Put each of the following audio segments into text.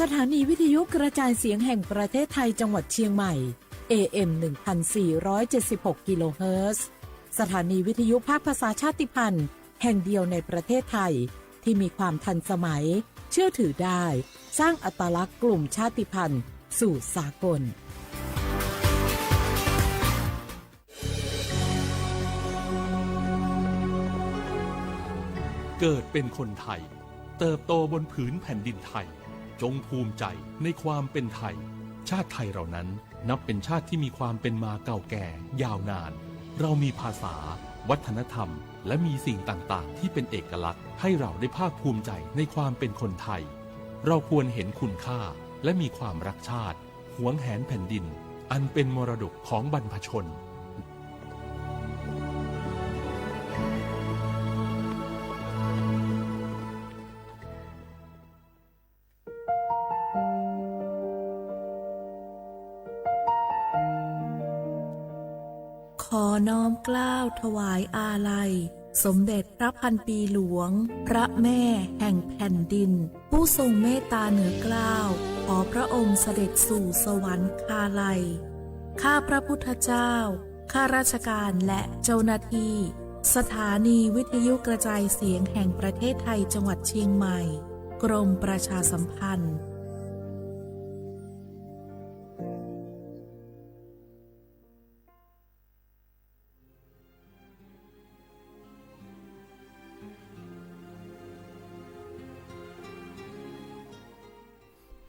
สถานีวิทยุกระจายเสียงแห่งประเทศไทยจังหวัดเชียงใหม่ เอ เอ็ม หนึ่งพันสี่ร้อยเจ็ดสิบหก กิโลเฮิรตซ์ สถานีวิทยุภาคภาษาชาติพันธุ์แห่งเดียวในประเทศไทย ที่มีความทันสมัย เชื่อถือได้ สร้างอัตลักษณ์กลุ่มชาติพันธุ์สู่สากล เกิดเป็นคนไทย เติบโตบนผืนแผ่นดินไทย จงภูมิใจในความเป็นไทย ชาติไทยเรานั้นนับเป็นชาติที่มีความเป็นมาเก่าแก่ยาวนาน เรามีภาษา วัฒนธรรม และมีสิ่งต่างๆ ที่เป็นเอกลักษณ์ ให้เราได้ภาคภูมิใจในความเป็นคนไทย เราควรเห็นคุณค่า และมีความรักชาติ หวงแหนแผ่นดิน อันเป็นมรดกของบรรพชน ขอน้อมเกล้าถวายอาลัย สมเด็จพระพันปีหลวง พระแม่แห่งแผ่นดิน ผู้ทรงเมตตาเหนือเกล้า ขอพระองค์เสด็จสู่สวรรคาลัย ข้าพระพุทธเจ้า ข้าราชการและเจ้าหน้าที่ สถานีวิทยุกระจายเสียงแห่งประเทศไทยจังหวัดเชียงใหม่ กรมประชาสัมพันธ์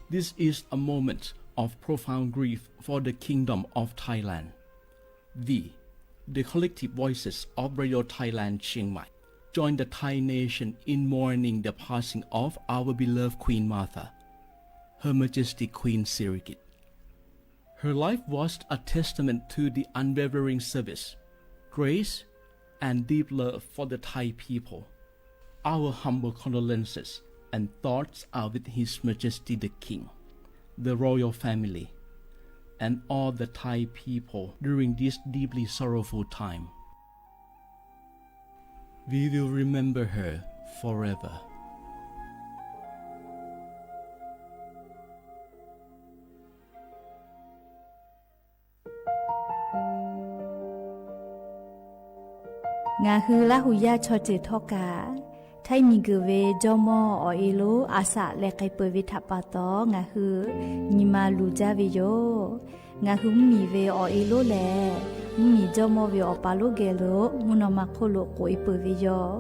This is a moment of profound grief for the Kingdom of Thailand. We, the collective voices of Radio Thailand Chiang Mai, join the Thai nation in mourning the passing of our beloved Queen Mother, Her Majesty Queen Sirikit. Her life was a testament to the unwavering service, grace, and deep love for the Thai people. Our humble condolences and thoughts are with His Majesty the King, the royal family, and all the Thai people during this deeply sorrowful time. We will remember her forever. Ngaˬ hui Laˇ huˍ yaˇ chaw ceuˬ htawˇ kaꞈ, Htaiˇ miˬguiˬ ve jawˇmawˇ awˬ e lonˉ a shaꞈ leh k'ai peuˬ ve htaꞈ pa taw, ngaˬ hui nyi ma luˬ jaˇ ve yoˬ. Ngaˬ hui mvuhˇmiˬ ve awˬ e lonˉ lehˬ, mvuhˇmiˬ jawˇmawˇ ve awˬ pa lonˉ geh lo mvuhˇ naw ma hk'oˆ lo k'oꞈ e peuˬ ve yoˬ.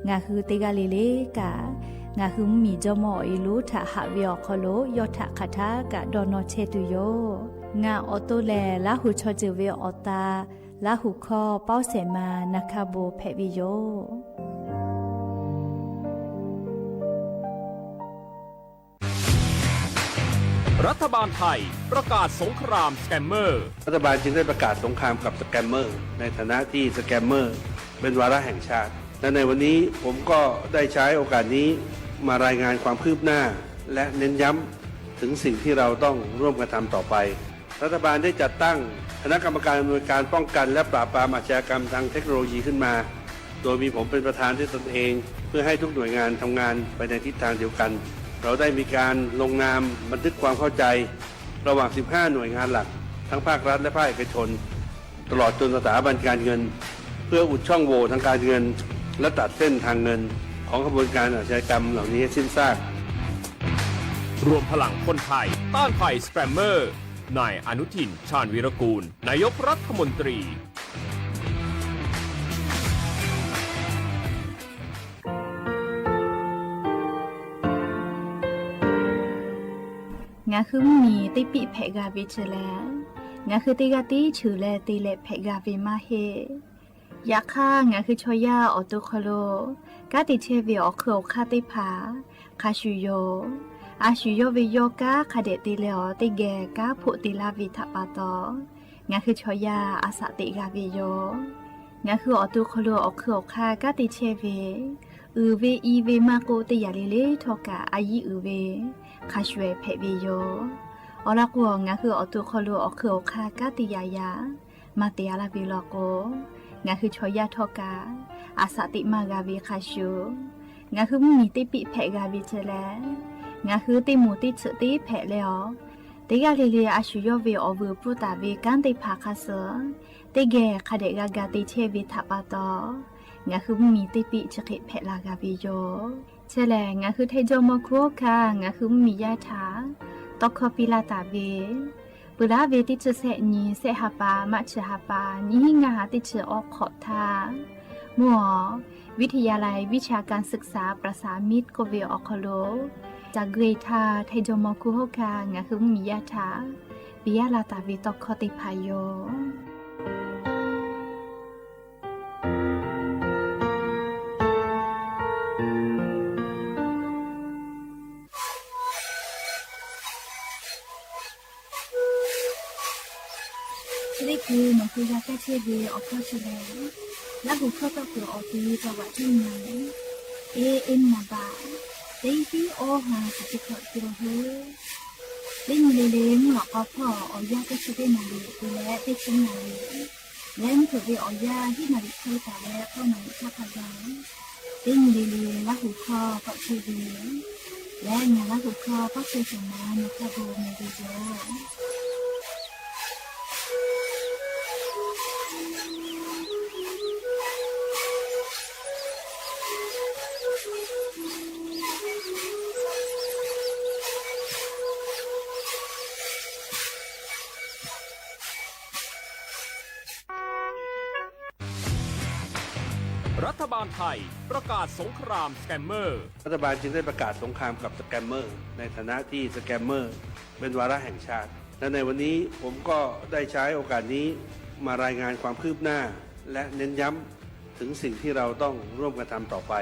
Ngaˬ hui teˇ g'aˇ le le kaꞈ, ngaˬ hui mvuhˇmiˬ jawˇmawˇ awˬ e lonˉ htaꞈ haꞈ ve awˬ hk'aw lo yawˇ htaꞈ hk'aˬ htaˇ kaꞈ dawˇ nawˇ chehˇ tuˬ yoˬ. Ngaˬ awˬ to lehˬ, Laˇ huˍ chaw ceuˬ ve awˬ ta, Laˇ huˍ hkawˇ Pawˇ Sehˍ ma na hkaˇ bon hpehꞈ ve yoˬ. รัฐบาลไทยประกาศสงครามสแกมเมอร์ รัฐบาลจึงได้ประกาศสงครามกับสแกมเมอร์ ในฐานะที่สแกมเมอร์เป็นวาระแห่งชาติ และในวันนี้ผมก็ได้ใช้โอกาสนี้มารายงานความคืบหน้า และเน้นย้ำถึงสิ่งที่เราต้องร่วมกันทำต่อไป รัฐบาลได้จัดตั้งคณะกรรมการอำนวยการป้องกันและปราบปรามอาชญากรรมทางเทคโนโลยีขึ้นมา โดยมีผมเป็นประธานด้วยตนเอง เพื่อให้ทุกหน่วยงานทำงานไปในทิศทางเดียวกัน เราได้มีการลงนามบันทึกความเข้าใจระหว่าง สิบห้า หน่วยงานหลัก ทั้งภาครัฐและภาคเอกชน ตลอดจนสถาบันการเงิน เพื่ออุดช่องโหว่ทางการเงิน และตัดเส้นทางเงินของขบวนการอาชญากรรมเหล่านี้ให้สิ้นซาก รวมพลังคนไทยต้านภัยสแกมเมอร์ นายอนุทิน ชาญวีรกูล นายกรัฐมนตรี Ngaˬ hui mvuhˇmiˬ teˇ piˆ hpehꞈ g'a ve chi lehˬ, ngaˬ hui teˇ g'aˇ tiˉ cheuˬ leh te leh hpehꞈ g'a ve maˇ heˆ. Yaꞈ hk'aˇ, ngaˬ hui chaw yaˇ awˬ to hk'aw lo kanˉ te chehˇ ve awˬ hk'eun awˬ hk'aˇ teˇ hpaˍ hk'a shuˍ yoˬ. A shuˍ yawˇ ve yawˇ kanˉ hk'a dehꞈ te leh awˬ teˇ geh kanˉ hpoˆ te laˇ ve htaꞈ pa taw, ngaˬ hui chaw yaˇ a shaꞈ teꞈ g'a ve yoˬ. Ngaˬ hui awˬ to hk'aw lo awˬ hk'eun awˬ hk'aˇ kanˉ te chehˇ ve, uiˍ ve i ve maˇ k'oˆ, teˇ yanˇ le le htawˇ kaꞈ a yiˉ uiˍ ve hk'a shuˍ hpehꞈ ve yoˬ. Awˬ lawn k'o, ngaˬ hui awˬ to hk'aw lo awˬ hk'eun awˬ hk'aˇ kanˉ te yaꞈ yaꞈ maˇ te a laˇ ve law k'o, ngaˬ hui chaw yaˇ htawˇ kaꞈ a saꞈ teꞈ maˇ g'a ve hk'a shuˍ, ngaˬ hui mvuhˇmiˬ teˇ piˆ hpehꞈ g'a ve chi lehˬ, ngaˬ hui teˇ moˍ teˇ tsuhꞈ teˇ hpehꞈ leh awˬ, teˇ g'aˇ le le a shu yawˇ ve awˬ vuiˬ pfuhˇ taˍ ve kanˉ teˇ hpaˍ hk'a suh teˇ geh hk'a dehꞈ g'a ga te chehˇ ve htaꞈ pa taw, ngaˬ hui mvuhˇmiˬ teˇ piˆ chi hk'e hpehꞈ la g'a ve yoˬ. Chi lehˬ, ngaˬ hui Htaiˇ jawˇmawˇ hkunˉ hawˉ hkanˇ ngaˬ hui mvuhˇmiˬ yaˇ htaꞈ tawˇ hkawˇ piˇ laˇ taˍ ve, peuˬ laˉ ve teˇ chi sehˆ nyi, sehˆ ha pa, March ha pa, nyiˇ hinˉ ngaˇ ha teˇ chi awˬ hk'awꞈ htaˇ, mvuhˇ awˬ วิทยาลัยวิชาการศึกษาประสามิตร k'oˆ ve awˬ hk'aw lo, ca gui htaˇ Htaiˇ jawˇmawˇ hkunˉ hawˉ hkanˇ ngaˬ hui mvuhˇmiˬ yaˇ htaꞈ piˇ laˇ taˍ ve tawˇ hkawˇ teˇ hpaˍ yoˬ. Chi teˇ hkui nawˬ hui g'a kaˇ chehˇ ve awˬ hkawˇ chi lehˬ, Laˇ huˍ hkawˇ tawˇ kuiˬ awˬ te taw vaꞈ teˇ nyi, e e naˍ baꞈ, teˇ hiˉ awˇ ha kaꞈ teˇ hkawꞈ te la hui. Teˇ nyi le le mvuhˇ lawꞈ k'aw hpawˇ awˬ yanˇ teˇ chi teˇ naˍ riˍ te leh teˇ chi naˍ riˍ, leh mvuhˇ hpeuꞈ ve awˬ yanˇ hiˉ naˍ riˍ hk'e taˍ leh k'awˇ naˍ riˍ htaˇ hk'a gaˬ, teˇ nyi le le Laˇ huˍ hkawˇ k'awꞈ chehˇ ve, leh ngaˬ Laˇ huˍ hkawˇ k'awꞈ chehˇ shawˍ ma nawˬ hk'a gu meh ve yoˬ. รัฐบาลไทยประกาศสงครามสแกมเมอร์ รัฐบาลจึงได้ประกาศสงครามกับสแกมเมอร์ ในฐานะที่สแกมเมอร์เป็นวาระแห่งชาติ และในวันนี้ผมก็ได้ใช้โอกาสนี้มารายงานความคืบหน้า และเน้นย้ำถึงสิ่งที่เราต้องร่วมกันทำต่อไป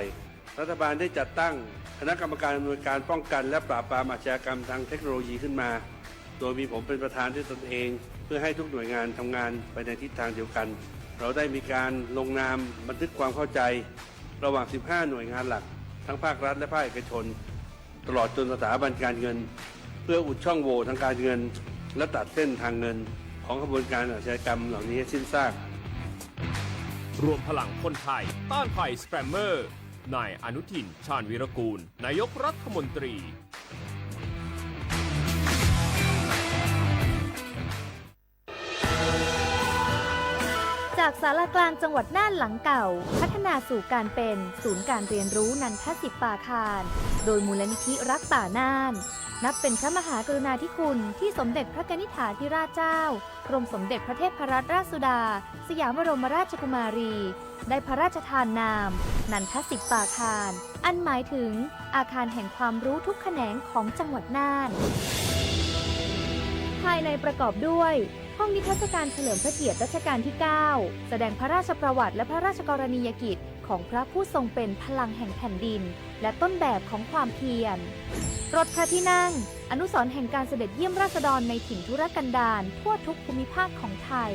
รัฐบาลได้จัดตั้งคณะกรรมการอำนวยการป้องกันและปราบปรามอาชญากรรมทางเทคโนโลยีขึ้นมา โดยมีผมเป็นประธานด้วยตนเอง เพื่อให้ทุกหน่วยงานทำงานไปในทิศทางเดียวกัน เราได้มีการลงนามบันทึกความเข้าใจ ระหว่าง สิบห้า หน่วยงานหลัก ทั้งภาครัฐและภาคเอกชน ตลอดจนสถาบันการเงิน เพื่ออุดช่องโหว่ทางการเงิน และตัดเส้นทางเงินของขบวนการอาชญากรรมเหล่านี้ให้สิ้นซาก รวมพลังคนไทยต้านภัยสแกมเมอร์ นายอนุทิน ชาญวีรกูล นายกรัฐมนตรี จากศาลากลางจังหวัดน่านหลังเก่า พัฒนาสู่การเป็นศูนย์การเรียนรู้นันทศิปปาคาร โดยมูลนิธิรักป่าน่าน นับเป็นพระมหากรุณาธิคุณที่สมเด็จพระกนิษฐาธิราชเจ้า กรมสมเด็จพระเทพรัตนราชสุดา สยามบรมราชกุมารี ได้พระราชทานนาม นันทศิปปาคาร อันหมายถึงอาคารแห่งความรู้ทุกแขนงของจังหวัดน่าน ภายในประกอบด้วย ห้องนิทรรศการเฉลิมพระเกียรติรัชกาลที่ เก้า แสดงพระราชประวัติและพระราชกรณียกิจของพระผู้ทรงเป็นพลังแห่งแผ่นดิน และต้นแบบของความเพียร รถพระที่นั่ง อนุสรณ์แห่งการเสด็จเยี่ยมราษฎรในถิ่นทุรกันดารทั่วทุกภูมิภาคของไทย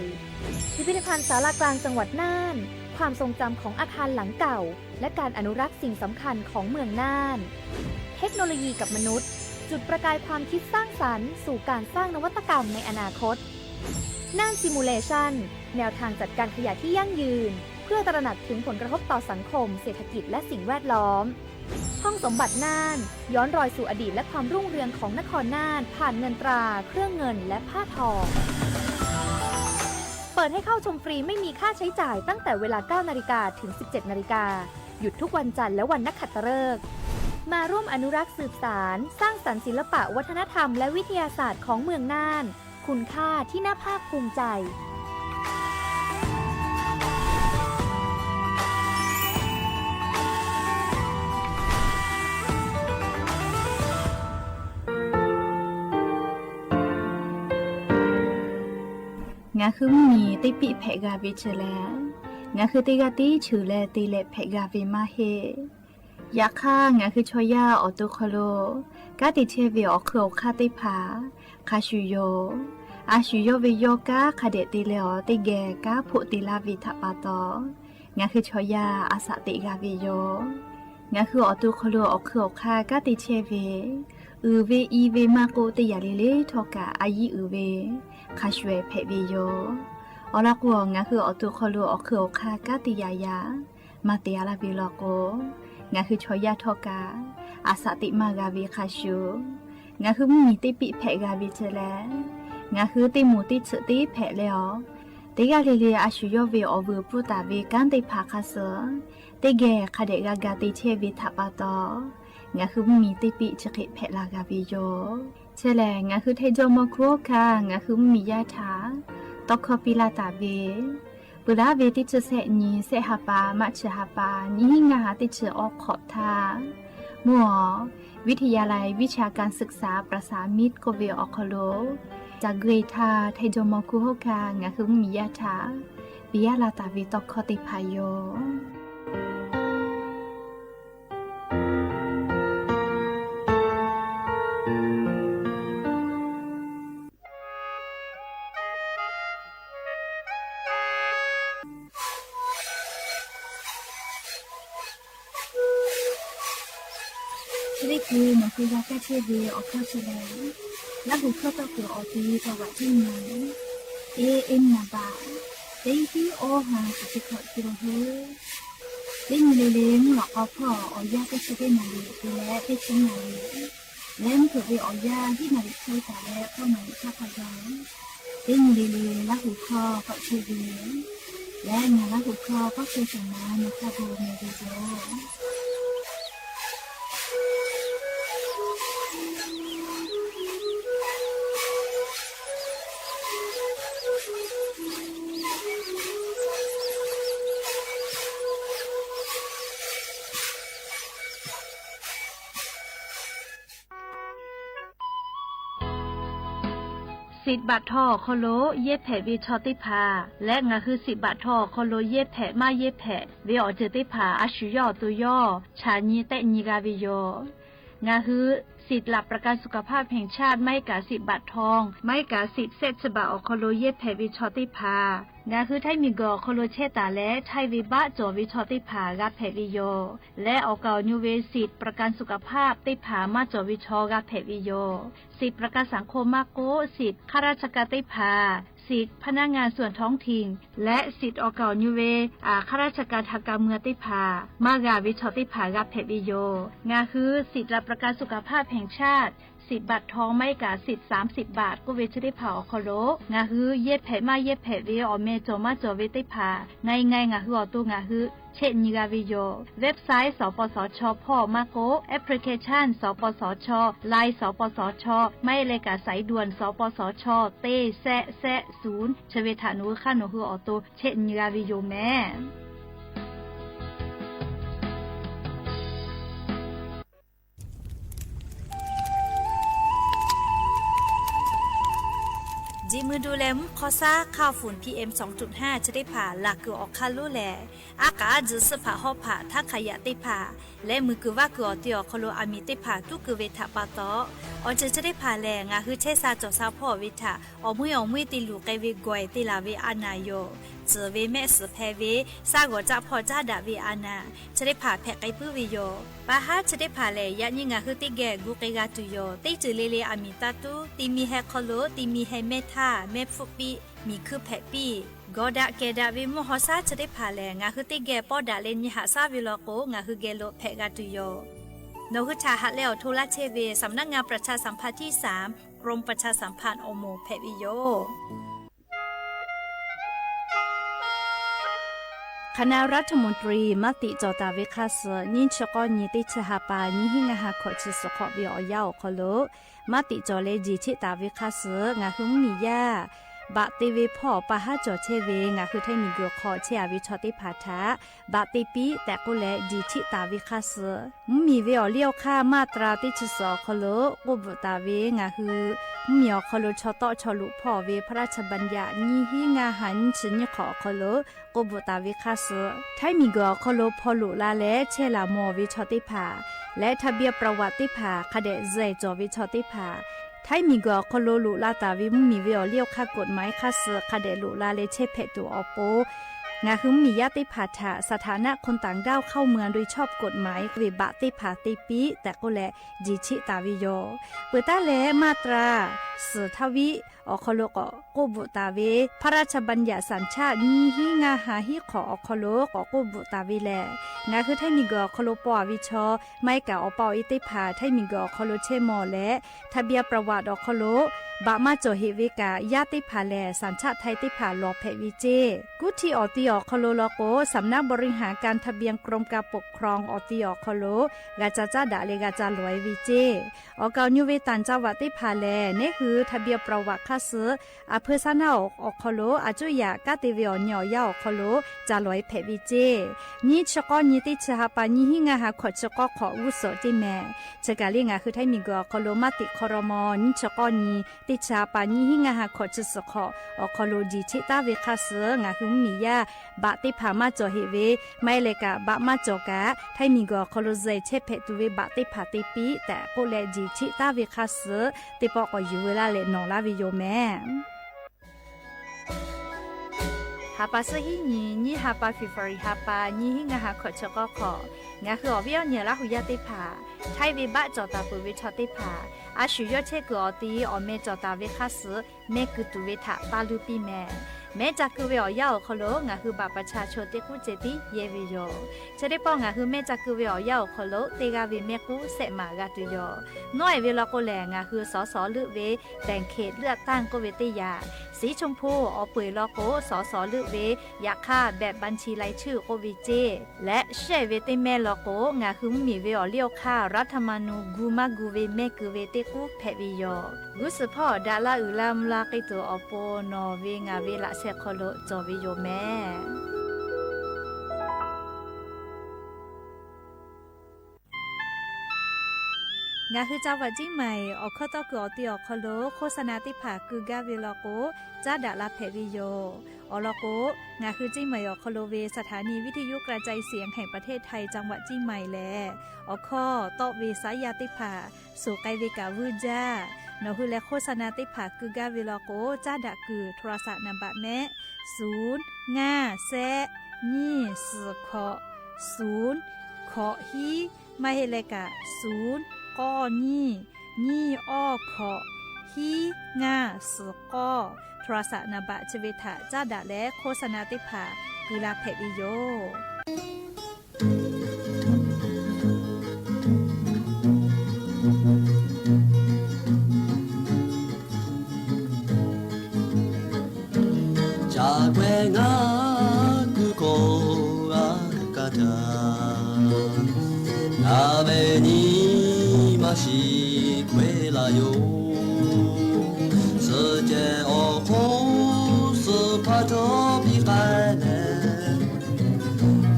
พิพิธภัณฑ์ศาลากลางจังหวัดน่าน ความทรงจำของอาคารหลังเก่า และการอนุรักษ์สิ่งสำคัญของเมืองน่าน เทคโนโลยีกับมนุษย์ จุดประกายความคิดสร้างสรรค์สู่การสร้างนวัตกรรมในอนาคต น่าน Simulation แนวทางจัดการขยะที่ยั่งยืน เพื่อตระหนักถึงผลกระทบต่อสังคม เศรษฐกิจ และสิ่งแวดล้อม ห้องสมบัติน่าน ย้อนรอยสู่อดีตและความรุ่งเรืองของนครน่าน ผ่านเงินตรา เครื่องเงิน และผ้าทอ เปิดให้เข้าชมฟรีไม่มีค่าใช้จ่ายตั้งแต่เวลา เก้านาฬิกา ถึง สิบเจ็ดนาฬิกา หยุดทุกวันจันทร์และวันนักขัตฤกษ์ มาร่วมอนุรักษ์สืบสาน สร้างสรรค์ศิลปะวัฒนธรรมและวิทยาศาสตร์ของเมืองน่าน คุณค่าที่น่าภาคภูมิใจ Ngaˬ hui mvuhˇmiˬ teˇ piˆ hpehꞈ g'a ve chi lehˬ, ngaˬ hui teˇ g'aˇ tiˉ cheuˬ leh te leh hpehꞈ g'a ve maˇ heˆ. Yaꞈ hk'aˇ, ngaˬ hui chaw yaˇ awˬ to hk'aw lo kanˉ te chehˇ ve awˬ hk'eun awˬ hk'aˇ teˇ hpaˍ hk'a shuˍ yoˬ. A shu yawˇ ve yawˇ kanˉ hk'a dehꞈ te leh awˬ teˇ geh kanˉ hpoˆ te laˇ ve htaꞈ pa taw, ngaˬ hui chaw yaˇ a saꞈ teꞈ g'a ve yoˬ. Ngaˬ hui awˬ to hk'aw lo awˬ hk'eun awˬ hk'aˇ kanˉ te chehˇ ve, uiˍ ve i ve maˇ k'oˆ, teˇ yanˇ le le htawˇ kaꞈ a yiˉ uiˍ ve hk'a shuˍ ehˍ hpehꞈ ve yoˬ. Awˬ lawn k'o, ngaˬ hui awˬ to hk'aw lo awˬ hk'eun awˬ hk'aˇ kanˉ te yaꞈ yaꞈ maˇ te a laˇ ve law k'o, ngaˬ hui chaw yaˇ htawˇ kaꞈ aˬ shaꞈ teꞈ maˇ g'a ve hk'a shuˍ, ngaˬ hui mvuhˇmiˬ teˇ piˆ hpehꞈ g'a ve chi leh, ngaˬ hui teˇ moˍ teˇ chiꞈ teˇ hpehꞈ leh awˬ, teˇ g'aˇ le le a shu yawˇ ve awˬ vuiˬ pfuhˇ taˍ ve kanˉ teˇ hpaˍ hk'a shuˍ, teˇ geh hk'a dehꞈ g'a ga te chehˇ ve htaꞈ pa taw, ngaˬ hui mvuhˇmiˬ teˇ piˆ chi hk'e hpehꞈ la g'a ve yoˬ. Chi lehˬ, ngaˬ hui Htaiˇ jawˇmawˇ Hkunˉ hawˉ hkanˇ ngaˬ hui mvuhˇmiˬ yaˇ htaꞈ tawˇ hkawˇ piˇ laˇ taˍ ve, peuˬ laˉ ve teˇ chi sehˆ nyi, sehˆ ha pa, March ha pa, nyiˇ hinˉ ngaˇ ha teˇ chi awˬ hk'awꞈ htaˇ, mvuhˇ awˬ วิทยาลัยวิชาการศึกษา ประสามิตร k'oˆ ve awˬ hk'aw lo, caˬ gui htaˇ Htaiˇ jawˇmawˇ Hkunˉ hawˉ hkanˇ ngaˬ hui mvuhˇmiˬ yaˇ htaꞈ piˇ laˇ taˍ ve tawˇ hkawˇ teˇ hpaˍ yoˬ. Chi teˇ hkui nawˬ hui g'a kaˇ chehˇ ve awˬ hkawˇ chi lehˬ, Laˇ huˍ hkawˇ tawˇ kuiˬ awˬ te taw g'aꞈ teˇ nyi, A M naˍ baꞈ teˇ hiˉ awˇ ha chi teˇ hkawꞈ te la hui. Teˇ nyi le le mvuhˇ lawꞈ k'aw hpawˇ awˬ yanˇ teˇ chi teˇ naˍ riˍ te leh teˇ chi naˍ riˍ leh mvuhˇ hpeuꞈ ve awˬ yanˇ hiˉ naˍ riˍ hk'e taˍ leh k'awˇ naˍ riˍ htaˇ hk'a gaˬ, teˇ nyi le le Laˇ huˍ hkawˇ k'awꞈ chehˇ ve leh ngaˬ Laˇ huˍ hkawˇ k'awꞈ chehˇ taˍ na nyi htaˇ bon meh ve yoˬ. Siꞈ baꞈ htaw awˬ hk'aw lo yehˇ hpehꞈ ve chaw teˇ hpaˍ leh ngaˬ hui siꞈ baꞈ htaw awˬ hk'aw lo yehˇ hpehꞈ maˇ yehˇ hpehꞈ ve awˬ ceuˬ teˇ hpaˍ a shu yawˇ awˬ to yawˇ chaꞈ nyi tehˆ nyi g'a ve yoˬ. Ngaˬ hui สิทธิ์หลักประกันสุขภาพแห่งชาติ maˇ heˆ kaꞈ siꞈ baꞈ htaw maˇ heˆ kaꞈ siꞈ sehˆ chi baꞈ awˬ hk'aw lo yehˇ hpehꞈ ve chaw teˇ hpaˍ, ngaˬ hui Htaiˇ miˬguiˬ awˬ hk'aw lo chehˇ taˍ leh Htaiˇ ve baˆ cawˬ ve chaw teˇ hpaˍ g'a hpehꞈ ve yoˬ. Leh awˬ kaˍ awˬ nyu ve siꞈ ประกันสุขภาพ teˇ hpaˍ maˇ cawˬ ve chaw g'a hpehꞈ ve yoˬ. Siꞈ ประกันสังคม maˇ k'oˆ, siꞈ ข้าราชการ teˇ hpaˍ, siꞈ พนักงานส่วนท้องถิ่น leh siꞈ awˬ kaˍ awˬ nyu ve ข้าราชการทางการเมือง teˇ hpaˍ maˇ g'a ve chaw teˇ hpaˍ g'a hpehꞈ ve yoˬ. Ngaˬ hui สิทธิ์หลักประกันสุขภาพแห่งชาติ สิทธิ์บัตรทอง maˇ heˆ kaꞈ siꞈ สามสิบบาท k'oˆ ve chi teˇ hpaˍ awˬ hk'aw lo ngaˬ hui yehˇ hpehꞈ maˇ yehˇ hpehꞈ ve awˬ meh cawˬ maˇ cawˬ ve teˇ hpaˍ ง่ายๆ ngaˬ hui awˬ to ngaˬ hui chehˆ nyi g'a ve yoˬ. Website สปสช hpawˇ maˇ k'oˆ, application สปสช, Line สปสช, maˇ heˆ leh kaꞈ สายด่วน สปสช teˇ sehˆ sehˆ ศูนย์ chi ve htaꞈ nawˬ hui hk'aˇ nawˬ hui awˬ to chehˆ nyi g'a ve yoˬ meh. Jeꞈ mui du leh mvuhˇ hk'aw shaˉ hk'aˇ fuˍ PM สองจุดห้า chi teˇ hpaˍ laˬ kuiˬ awˬ hk'aˇ lonˉ lehˬ, aˉ k'aꞈ aˉ tzuhꞈ suhˆ hpaꞈ hawˉ hpaꞈ htaˇ hk'aˬ yaꞈ teˇ hpaˍ leh muiˬ kuiˬ vaˇ kuiˬ awˬ te awˬ hk'aw lo aˬ miˍ teˇ hpaˍ tuˉ keu ve htaꞈ pa taw, awˬ ceuˬ chi teˇ hpaˍ lehˬ ngaˬ hui chehˇ sha cawˬ sha hpawˇ ve htaꞈ awˬ meuˇ awˬ meuˇ te luˬ k'ai ve gawˬ te laˬ ve a naˍ yoˬ. Tcuhˍ ve mehˆ suhˍ hpeh ve, shaˉ g'awˬ caˆ hpawˇ caˉ daꞈ ve a naˍ chi teˇ hpaˍ hpehꞈ k'ai puiˉ ve yoˬ. Pa haˉ chi teˇ hpaˍ lehˬ, yaꞈ nyi ngaˬ hui teˇ geh gu k'ai g'a tuˬ yoˬ. Teˇ ceuˬ le le aˬ miˍ taˇ tuˉ, ti mi heh hk'aw lo ti mi heh mehˇ htaˇ mehˇ hpfuhˆ piˇ, miˬ hkuiˇ hpehꞈ piˇ. Gawˬ daꞈ kehˬ daꞈ ve mvuhˇ haw shaˉ chi teˇ hpaˍ lehˬ, ngaˬ hui teˇ geh pawˇ daꞈ leh nyi haꞈ shaˉ ve law k'o, ngaˬ hui geh lo hpehꞈ g'a tuˬ yoˬ. Nawˬ hui htaꞈ haꞈ leh awˬ hto laˇ chehˇ ve สำนักงานประชาสัมพันธ์ที่สาม กรมประชาสัมพันธ์ awˬ moˍ hpehꞈ ve yoˬ. Hk'aˬ na รัฐมนตรี maˇ tiꞈ cawˬ taˍ ve hk'a suhˍ nyiˇ chi k'awˇ nyi teˇ chi ha pa nyiˇ hinˉ ngaˇ ha hkawꞈ chi suhˍ hk'awꞈ ve awˬ yanˇ awˬ hk'aw lo maˇ tiꞈ cawˬ leh jeˬ cheˆ taˍ ve hk'a suhˍ ngaˬ hui mvuhˇmiˬ yaˇ baꞈ te ve hpawˇ pa haˉ cawˬ chehˇ ve ngaˬ hui Htaiˇ miˬguiˬ hk'aw chehˇ a ve chaw teˇ hpaˍ htaꞈ baꞈ te piˇ tehꞈ k'oˆ leh jeˬ cheˆ taˍ ve hk'a suhˍ, mvuhˇmiˬ ve awˬ liˇ awˬ hk'aˇ มาตรา teˇ chi suhˍ awˬ hk'aw lo k'oˆ bvuhꞈ taˍ ve ngaˬ hui mvuhˇmiˬ awˬ hk'aw lo chaw tawˆ chaw luꞈ hpawˇ ve พระราชบัญญัติ nyiˇ hinˉ ngaˇ ha nyiˇ chi nyiˇ hk'awꞈ awˬ hk'aw lo k'oˆ bvuhꞈ taˍ ve hk'a suhˍ, Htaiˇ miˬguiˬ awˬ hk'aw lo hpaw loꞈ la leh chehˇ laˬ mawˬ ve chaw teˇ hpaˍ leh ทะเบียนประวัติ teˇ hpaˍ hk'a dehꞈ zuhˬ cawˬ ve chaw teˇ hpaˍ, Htaiˇ miˬguiˬ awˬ hk'aw lo loꞈ la taˍ ve mvuhˇmiˬ ve awˬ liˇ awˬ hk'aˇ กฎหมาย hk'a suhˍ hk'a dehꞈ loꞈ la leh chehˇ hpehꞈ tuˬ awˬ pon ngaˬ hui mvuhˇmiˬ yaˇ teˇ hpaˍ htaꞈ สถานะคนต่างด้าวเข้าเมืองโดยชอบกฎหมาย ve baꞈ teˇ hpaˍ te piˇ tehꞈ k'oˆ leh, jeˬ cheˆ taˍ ve yoˬ. Peuˬ taˉ leh มาตรา suhˍ htaˇ viˆ awˬ hk'aw lo k'awꞈ k'oˆ bvuhꞈ taˍ ve พระราชบัญญัติสัญชาติ nyiˇ hinˉ ngaˇ ha hiˉ hk'awꞈ awˬ hk'aw lo k'awꞈ k'oˆ bvuhꞈ taˍ ve lehˬ, ngaˬ hui Htaiˇ miˬguiˬ awˬ hk'aw lo paw ve chaw maˇ heˆ kaꞈ awˬ pa awˬ e teˇ hpaˍ Htaiˇ miˬguiˬ awˬ hk'aw lo chehˇ mawˬ leh, ทะเบียนประวัติ awˬ hk'aw lo baꞈ maˇ cawˬ heꞈ ve kaꞈ, yaˇ teˇ hpaˍ lehˬ สัญชาติไทย teˇ hpaˍ lawˬ hpehꞈ ve ceˇ. Kuˉ htiˇ awˬ ti awˬ hk'aw lo law k'o, สำนักบริหารการทะเบียน กรมการปกครอง awˬ ti awˬ hk'aw lo g'a ca caˉ daꞈ leh g'a ca lawˬ e ve ceˇ. Awˬ kaˍ awˬ nyu ve ต่างจังหวัด teˇ hpaˍ lehˬ, neˉ hui ทะเบียนประวัติ hk'aˇ suh อำเภอ shaˉ naˆ awˬ hk'aw lo a cuˇ yaꞈ kanˉ te ve awˬ nyi awˬ yanˇ awˬ hk'aw lo ca lawˬ e hpehꞈ ve ceˇ. Nyiˇ chi k'awˇ nyi teˇ chi ha pa nyiˇ hinˉ ngaˇ ha hkawꞈ chi k'awˇ hk'awꞈ g'uˇ suhˍ teˇ mehˍ. Chi kaˬ le ngaˬ hui Htaiˇ miˬguiˬ awˬ hk'aw lo maˇ tiꞈ hk'aw raw maw, nyiˇ chi k'awˇ nyi teˇ chi ha pa nyiˇ hinˉ ngaˇ ha hkawꞈ chi suhˍ hk'awꞈ awˬ hk'aw lo jeˬ cheˆ taˉ ve hk'aˇ suh ngaˬ hui mvuhˇmiˬ yaˇ baꞈ teˇ hpaˍ maˇ cawˬ heꞈ ve, maˇ heˆ leh kaꞈ baꞈ maˇ cawˬ kaꞈ Htaiˇ miˬguiˬ awˬ hk'aw lo zeh chehˇ hpehꞈ tuˬ ve baꞈ teˇ hpaˍ te piˇ tehꞈ k'oˆ leh jeˬ cheˆ taˉ ve hk'aˇ suh teˇ pawˆ k'awꞈ yuˬ veu laˇ leh nawˬ laˇ ve yoˬ mehˍ. Ha pa suhˉ hiˉ nyi, nyiˇ ha pa February ha pa nyiˇ hinˉ ngaˇ ha hkawꞈ chi k'awˇ hk'awꞈ, ngaˬ hui awˬ viˉ awˬ nyi Laˇ hu yaˇ teˇ hpaˍ, Htaiˇ ve baˆ cawˬ taˍ peuˬ ve chaw teˇ hpaˍ, a shu yawˇ chehˇ kuiˬ awˬ ti awˬ meh cawˬ taˍ ve hk'aˇ suh meh kuiˬ tuˬ ve htaꞈ taˇ luˇ piˇ mehˍ. Mehˉ ca keu ve awˬ yanˇ awˬ hk'aw lo ngaˬ hui บัตรประชาชน teˇ k'uˉ ceh tiˉ yehˇ ve yoˬ. Chi teˇ pawˆ ngaˬ hui mehˉ ca keu ve awˬ yanˇ awˬ hk'aw lo teˇ g'aˇ ve mehˆ k'uˉ sehˆ maˍ g'a tuˬ yoˬ. Nawˉ e ve law k'o lehˬ, ngaˬ hui สส leuˆ ve แบ่งเขตเลือกตั้ง k'oˆ ve teˇ yanˇ, สีชมพู awˬ peu eˬ law k'o สส leuˆ ve yaꞈ hk'aˇ แบบบัญชีรายชื่อ k'oˆ ve ceˇ leh, shehˆ ve teˇ mehˆ law k'o ngaˬ hui mvuhˇmiˬ ve awˬ liˇ awˬ hk'aˇ รัฐธรรมนูญ gu maˇ gu ve mehˆ keu ve teˇ k'uˉ hpehꞈ ve yoˬ. G'uˇ suhˍ hpawˇ daꞈ laˇ uiˍ laˇ mvuh la k'ai tuˬ awˬ pon nawˬ ve ngaˬ ve laꞈ sheh hk'aw lo cawˬ ve yoˬ mehˍ. Ngaˬ hui จังหวัดเชียงใหม่ awˬ hkawˇ tawˇ kuiˬ awˬ ti awˬ hk'aw lo โฆษณา teˇ hpaˍ keu gaˇ ve law k'o, caˉ daꞈ la hpehꞈ ve yoˬ. Awˬ lawn k'o, ngaˬ hui เชียงใหม่ awˬ hk'aw lo ve สถานีวิทยุกระจายเสียงแห่งประเทศไทย จังหวัดเชียงใหม่ lehˬ, awˬ hkawˇ tawˆ ve saˉ yaˇ teˇ hpaˍ suhˍ k'ai ve kaꞈ vuiˇ jaˇ. Nawˬ hui leh โฆษณา teˇ hpaˍ keu gaˇ ve law k'o, caˉ daꞈ kuiˬ โทรศัพท์ naˍ baꞈ mehˆ ศูนย์ห้าแซะ nyiˇ suhˍ hkawꞈ ศูนย์ hkawꞈ hiˉ, maˇ heˆ leh kaꞈ ศูนย์ k'awˇ nyiˇ, nyiˇ awˇ hkawꞈ, hiˉ ngaˇ suhˍ k'awˇ, โทรศัพท์ naˍ baꞈ chi ve htaꞈ caˉ daꞈ leh โฆษณา teˇ hpaˍ keu la hpehꞈ ve yoˬ. Ca k'ai ngaˬ kuˬ kawˆ g'a kaˇ htaˇ, ngaˬ ve nyi ma shiˍ k'ai laˇ yoˬ. Suhˍ ceh awˬ hk'oˆ suhˍ hpaˇ htawˇ piˇ k'ai leh,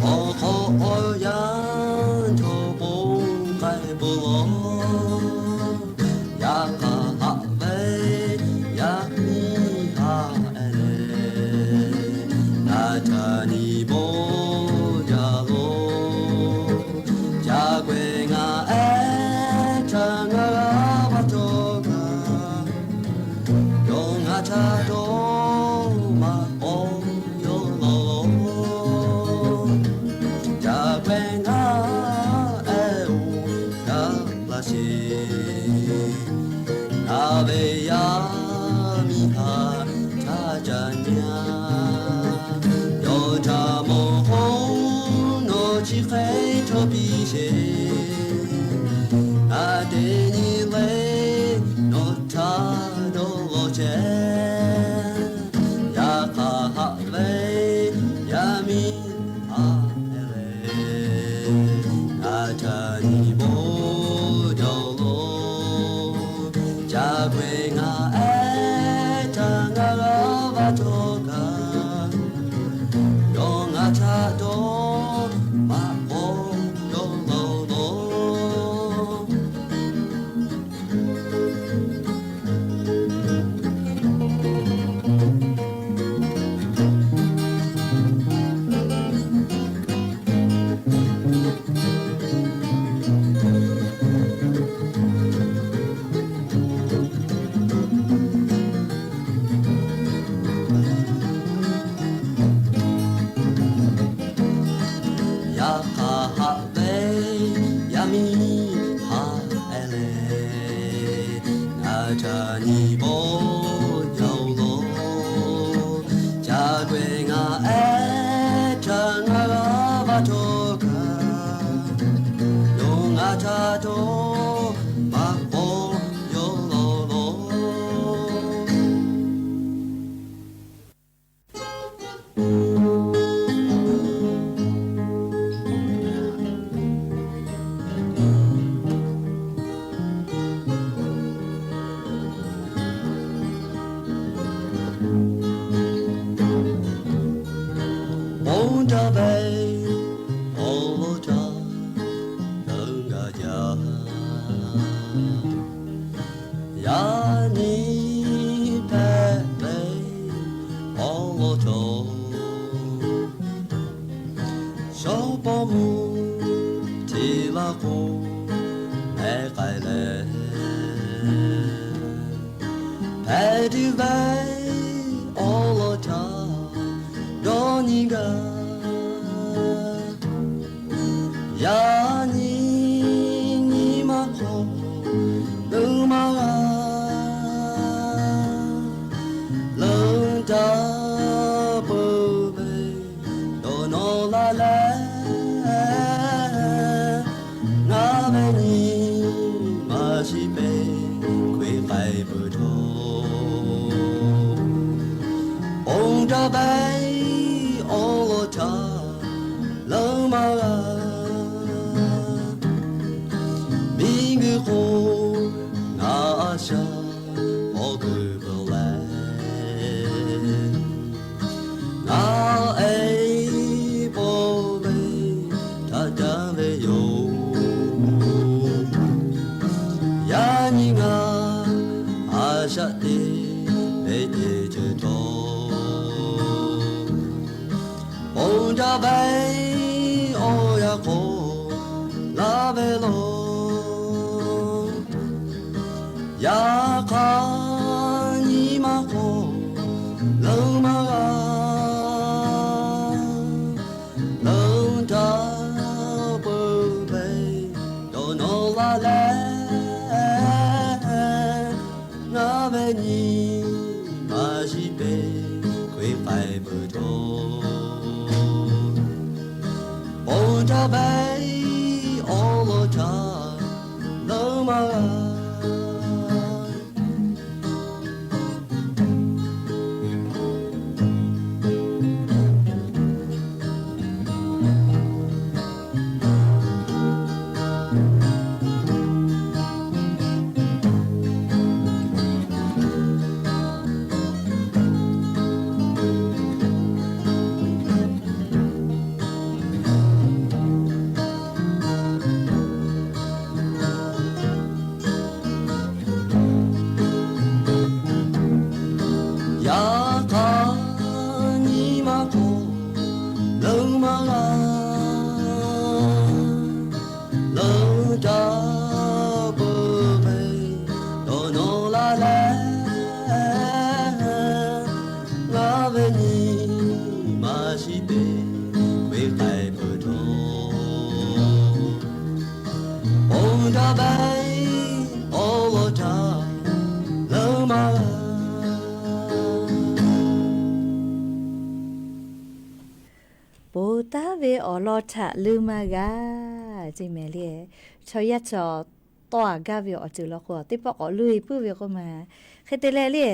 awˬ hk'aw awˬ yanˇ chaw ponˬ k'ai peuˬ law. Yaꞈ hk'aˇ haꞈ ve yaˇ miˇ haꞈ e leh, ngaˬ ca nyi bawˇ jaˇ lo. Ca k'ai ngaˬ ehˉ htaˇ ngaˬ g'a vaˇ cawˬ kaꞈ, yawˇ ngaˬ htaꞈ dawˇ maˇ k'awꞈ yawˇ law. Ca k'ai ngaˬ ehˉ oˬ kaꞈ laˇ sheˍ. Ngaˬ ve yaˇ miˇ haꞈ htaˇ ca nyi a, yawˇ htaꞈ mawˬ k'o nawˬ chi hk'e chaw piˇ sheˍ. Ngaˬ teˇ nyi leh nawˬ htaꞈ dawˇ law chehˇ. Yaꞈ hk'aˇ haꞈ ve yaˇ miˇ haꞈ e leh, ngaˬ ca nyi bawˇ jaˇ lo. Ca k'ai ngaˬ ehˉ htaˇ ngaˬ g'a vaˇ cawˬ kaꞈ, yawˇ ngaˬ htaꞈ dawˇ maˇ k'awꞈ dawˇ law lo. Yaꞈ hk'aˇ haꞈ ve yaˇ miˇ haꞈ e leh, ngaˬ htaꞈ nyi bawˇ yaˇ-oˬ lawˬ. Ca k'ai ngaˬ ehˉ htaꞈ ngaˬ g'a va htawˇ kaꞈ, yawˇ ngaˬ htaꞈ htawˇ maˇ k'awꞈ yaw lawˬ lawˬ. Ponˬ daꞈ ve awˬ lawn htaꞈ leuˉ gaˇ jaˇ. Yaꞈ nyi hpehꞈ ve awˬ lawn htaꞈ shawˉ pawˇ mvuhˇ hti laˇ k'o, hpehꞈ k'ai leh, hpehꞈ tuˬ ve awˬ lawn htaꞈ dawˇ nyi gaˇ. Yaꞈ nyi nyi ma hk'aw leuˉ maˇ g'a, leuˉ daꞈ peuˬ ve dawˇ nawˬ laˇ leh, ngaˬ ve nyi ma shiˍ peˇ hk'e k'ai peuˬ htawˇ, ponˬ daꞈ ve awˬ lawn htaꞈ leuˉ maˇ g'a. Miˬguiˬ hk'oˆ ngaˬ a shaꞈ paw kuiˬ peuˬ leh, ngaˬ e paw ve htaꞈ caˉ ve yoˬ. Yaꞈ nyi ngaˬ a shaꞈ teꞈ ve teˇ ceuˬ htawˇ, ponˬ daꞈ ve awˬ yanˇ k'awꞈ laˇ ve lawˬ. Yaꞈ hk'aˇ nyi ma hk'aw leuˉ maˇ g'a, leuˉ daꞈ peuˬ ve dawˇ nawˬ laˇ leh, ngaˬ ve nyi ma shiˍ peˇ hk'e k'ai peuˬ htawˇ, ponˬ daꞈ ve awˬ lawn htaꞈ leuˉ maˇ g'a. Yaꞈ hk'aˇ nyi ma hk'aw leuˉ maˇ g'a, leuˉ daꞈ peuˬ ve dawˇ nawˬ laˇ leh, ngaˬ ve nyi ma shiˍ peˇ hk'e k'ai peuˬ htawˇ, ponˬ daꞈ ve awˬ lawn htaꞈ leuˉ maˇ g'a. Ponˬ daꞈ ve awˬ lawn htaꞈ leuˉ maˇ g'a. Ceˇ mehˍ le, chaw yaˇ chaw tawˇ a gaˇ ve awˬ ceuˬ law k'o, teˇ pawˆ k'awꞈ leuˉ e puiˉ ve k'oˆ ma. Hk'e te leh le,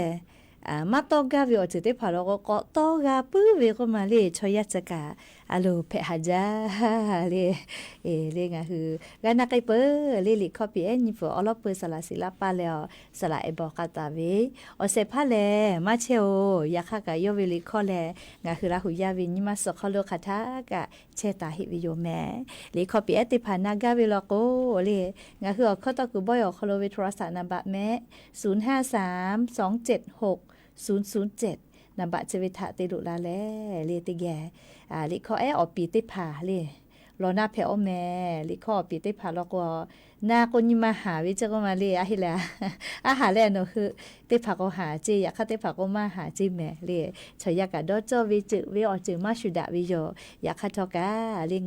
maˇ tawˇ gaˇ ve awˬ ceuˬ teˇ hpaˍ law k'o, k'awꞈ tawˇ g'a puiˉ ve k'oˆ ma le. Chaw yaˇ ca kaꞈ a loˍ hpehꞈ haˍ jaˇ le. Le ngaˬ hui g'a na k'ai peuˬ le. Liꞈ hkawˇ piˇ ehˉ nyi peuˬ awˬ lawn peu saˍ laꞈ shiˍ laˇ paˇ leh awˬ saˍ laꞈ ehˍ bawˬ k'a taˍ ve awˬ shehˍ hpaˇ lehˬ maˇ chehˇ-oˬ. Yaꞈ hk'aˇ kaꞈ yawˇ ve liꞈ hkawˇ lehˬ, ngaˬ hui Laˇ hu yaˇ ve nyi ma suhˍ hk'aw lo hk'aˬ htaˇ kaꞈ chehˇ taˍ heˆ ve yoˬ mehˍ. Liꞈ hkawˇ piˇ ehˉ teˇ hpaˍ na gaˇ ve law k'o le, ngaˬ hui awˬ hkawˇ tawˇ kuiˬ bawehˇ awˬ hk'aw lo ve โทรศัพท์ naˍ baꞈ mehˆ ศูนย์ห้าสาม สองเจ็ดหก ศูนย์ศูนย์เจ็ด naˍ baꞈ chi ve htaꞈ te loꞈ la leh le teˇ geh liꞈ hkawˇ ehˉ awˬ piˍ teˇ hpaˍ le lawˬ na hpehꞈ-oˆ mehˍ. Liꞈ hkawˇ awˬ piˍ teˇ hpaˍ law k'o, na k'o nyi ma haˍ ve ceˇ k'oˆ ma le, a heˆ leh, a haˍ leh nawˬ hui teˇ hpaˍ k'o haˍ ceˇ, yaꞈ hk'aˇ teˇ hpaˍ k'o maˇ haˍ ceˇ mehˍ le. Chaw yaˇ kaꞈ dawˇ cawˇ ve ceuˬ ve awˬ ceuˬ maˇ shuˍ daꞈ ve yoˬ. Yaꞈ hk'aˇ htawˇ kaꞈ le,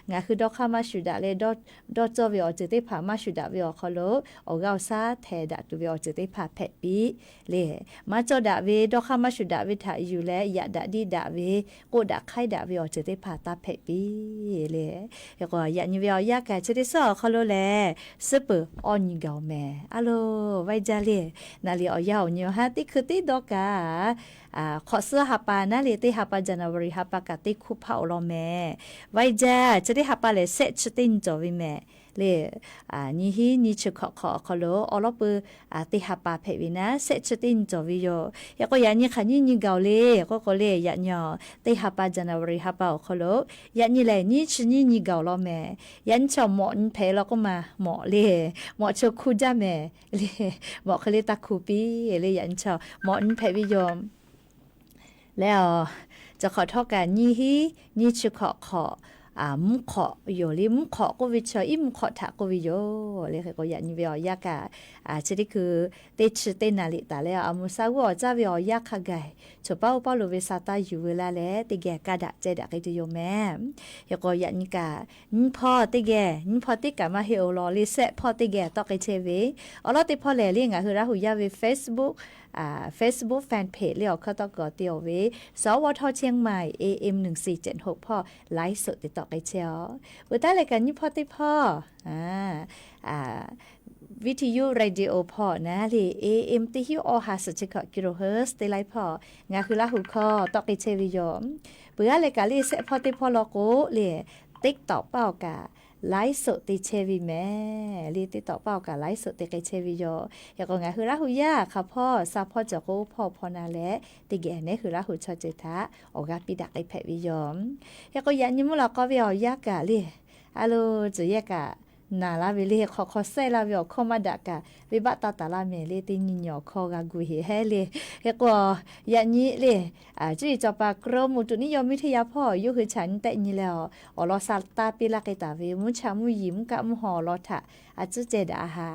ngaˬ hui dawˇ hk'aˇ maˇ shuˍ daꞈ leh, dawˇ cawˇ ve awˬ ceuˬ teˇ hpaˍ maˇ shuˍ daꞈ ve awˬ hk'aw lo, awˬ g'aˇ awˬ shaˉ htehˍ daꞈ tuˬ ve awˬ ceuˬ teˇ hpaˍ hpehꞈ piˇ le. Maˇ cawˇ daꞈ ve, dawˇ hk'aˇ maˇ shuˍ daꞈ ve htaꞈ yuˬ leh yaꞈ daꞈ diˇ daꞈ ve, k'oˆ daꞈ hk'aiˉ daꞈ ve awˬ ceuˬ teˇ hpaˍ taˇ hpehꞈ piˇ le. Hk'e k'o yaꞈ nyi ve awˬ yanˇ kaꞈ chi teˇ suhˉ awˬ hk'aw lo lehˬ, suhˉ peuˬ awˇ nyi gaˬ-oˬ mehˍ. A loˬ, vaiˇ jaˇ le. Naˍ liꞈ awˬ yanˇ awˬ nyi awˬ haˉ teˇ hkui teˇ dawˇ kaꞈ, hk'awꞈ suhˉ ha pa naˉ le, teˇ ha pa January ha pa kaꞈ teˇ hkuˇ hpaˆ-oˬ law mehˍ. Vaiˇ jaˇ, chi teˇ ha pa lehˬ sehˆ chi teˇ nyi cawˬ ve mehˍ le. Nyiˇ hinˉ nyiˇ chi hkawꞈ hk'awꞈ awˬ hk'aw lo awˬ lawn peuˬ teˇ ha pa hpehꞈ ve naˉ, sehˆ chi teˇ nyi cawˬ ve yoˬ. Hk'e k'o yaꞈ nyi hk'aˬ nyiˇ nyi gaˬ-oˬ le k'oˆ k'o le, yaꞈ nyi teˇ ha pa January ha pa awˬ hk'aw lo, yaꞈ nyi lehˬ nyiˇ chi nyiˇ nyi gaˬ-oˬ law mehˍ. Yaꞈ nyi chaw mawꞈ nyi hpehꞈ law k'oˆ ma, mawꞈ le, mawꞈ chaw hkuˇ jaˇ mehˍ le. Mawꞈ hk'e le taˇ hkuˇ piˇ le, yaꞈ nyi chaw mawꞈ nyi hpehꞈ ve yoˬ. Leh a, chi hk'awꞈ htawˇ kaꞈ nyiˇ hinˉ nyiˇ chi hkawꞈ hk'awꞈ, mvuhˇ hk'awꞈ yoˬ le. Mvuhˇ hk'awꞈ k'oˆ ve chaw iˉ mvuhˇ hk'awꞈ htaꞈ k'oˆ ve yoˬ le. Hk'e k'o yaꞈ nyi ve awˬ yanˇ kaꞈ, chi teˇ hkui teˇ chi teˇ naˍ liꞈ taˍ leh, a moˍ sa g'uˇ awˬ caˇ ve awˬ yanˇ hk'a gaˬ, chaw paˉ oˇ paˉ lo ve sa taˇ yuˬ veu laˇ leh, teˇ geh kaˇ daꞈ ceh daꞈ k'ai tuˬ yoˬ mehˍ. Hk'e k'o yaꞈ nyi kaꞈ, nyiˇ hpawˇ teˇ geh, nyiˇ hpawˇ teˇ kaꞈ maˇ heˆ-oˬ law le, sehˆ hpawˇ teˇ geh tawˆ k'ai chehˇ ve. Awˬ lawn teˇ hpawˇ lehˬ le, ngaˬ hui Laˇ huˍ yaˇ ve Facebook, Facebook fan page le awˬ hkawˇ tawˇ kuiˬ awˬ te-oˬ ve, สวท เชียงใหม่ เอเอ็ม หนึ่งสี่เจ็ดหก hpawˇ ไลฟ์สด te tawˆ k'ai chehˇ-oˬ. Peuˬ taˉ leh kaꞈ nyiˇ hpawˇ teˇ hpawˇ วิทยุ radio หนึ่งสี่เจ็ดหก hpawˇ naˉ le, A M teˇ hinˉ awˇ ha suhˍ chi hkawꞈ kilohertz teˇ laiˉ hpawˇ ngaˬ hui Laˇ huˍ hkawˇ tawˆ k'ai chehˇ ve yoˬ. Peuˬ aˉ leh kaꞈ le sehˆ hpawˇ teˇ hpawˇ law k'o le, TikTok paˆ awˬ kaꞈ ไลฟ์สด te chehˇ ve mehˍ le. TikTok paˆ awˬ kaꞈ ไลฟ์สด te k'ai chehˇ ve yoˬ. Hk'e k'o ngaˬ hui Laˇ huˍ yaˇ hk'a hpawˇ sa hpawˇ cawˬ k'o oˇ hpawˇ hpawˇ na leh, teˇ geh nehˉ hui Laˇ huˍ chaw ceuˬ htaꞈ awˬ g'aˇ piˇ daꞈ k'ai hpehꞈ ve yoˬ. Hk'e k'o yaꞈ nyi mvuhˇ law k'aw ve awˬ yanˇ kaꞈ le, a loˬ, tcuh yehˇ kaꞈ naˍ laˇ ve le, hk'awꞈ hk'aw sehˆ laˇ ve awˬ hkawˇ maˇ daꞈ kaꞈ, venˇbaˆ taˇ taˍ laˇ mehˍ le, teˇ nyi nyi awˬ hkawˇ g'a gu heˍ hehˉ le. Hk'e k'o yaꞈ nyi le, cuˇ yiˍ cawˬ paˍ กรมอุตุนิยมวิทยา hpawˇ yawˇ hui chaꞈ nyi tehˆ nyi leh, awˬ lawn sa taˇ piˇ laˇ k'ai taˍ ve mvuhˇ cha mvuhˇ yiˍ mvuhˇ kaˆ mvuhˇ haw awˬ lawn htaꞈ a tcuhˉ ceh daꞈ a ha.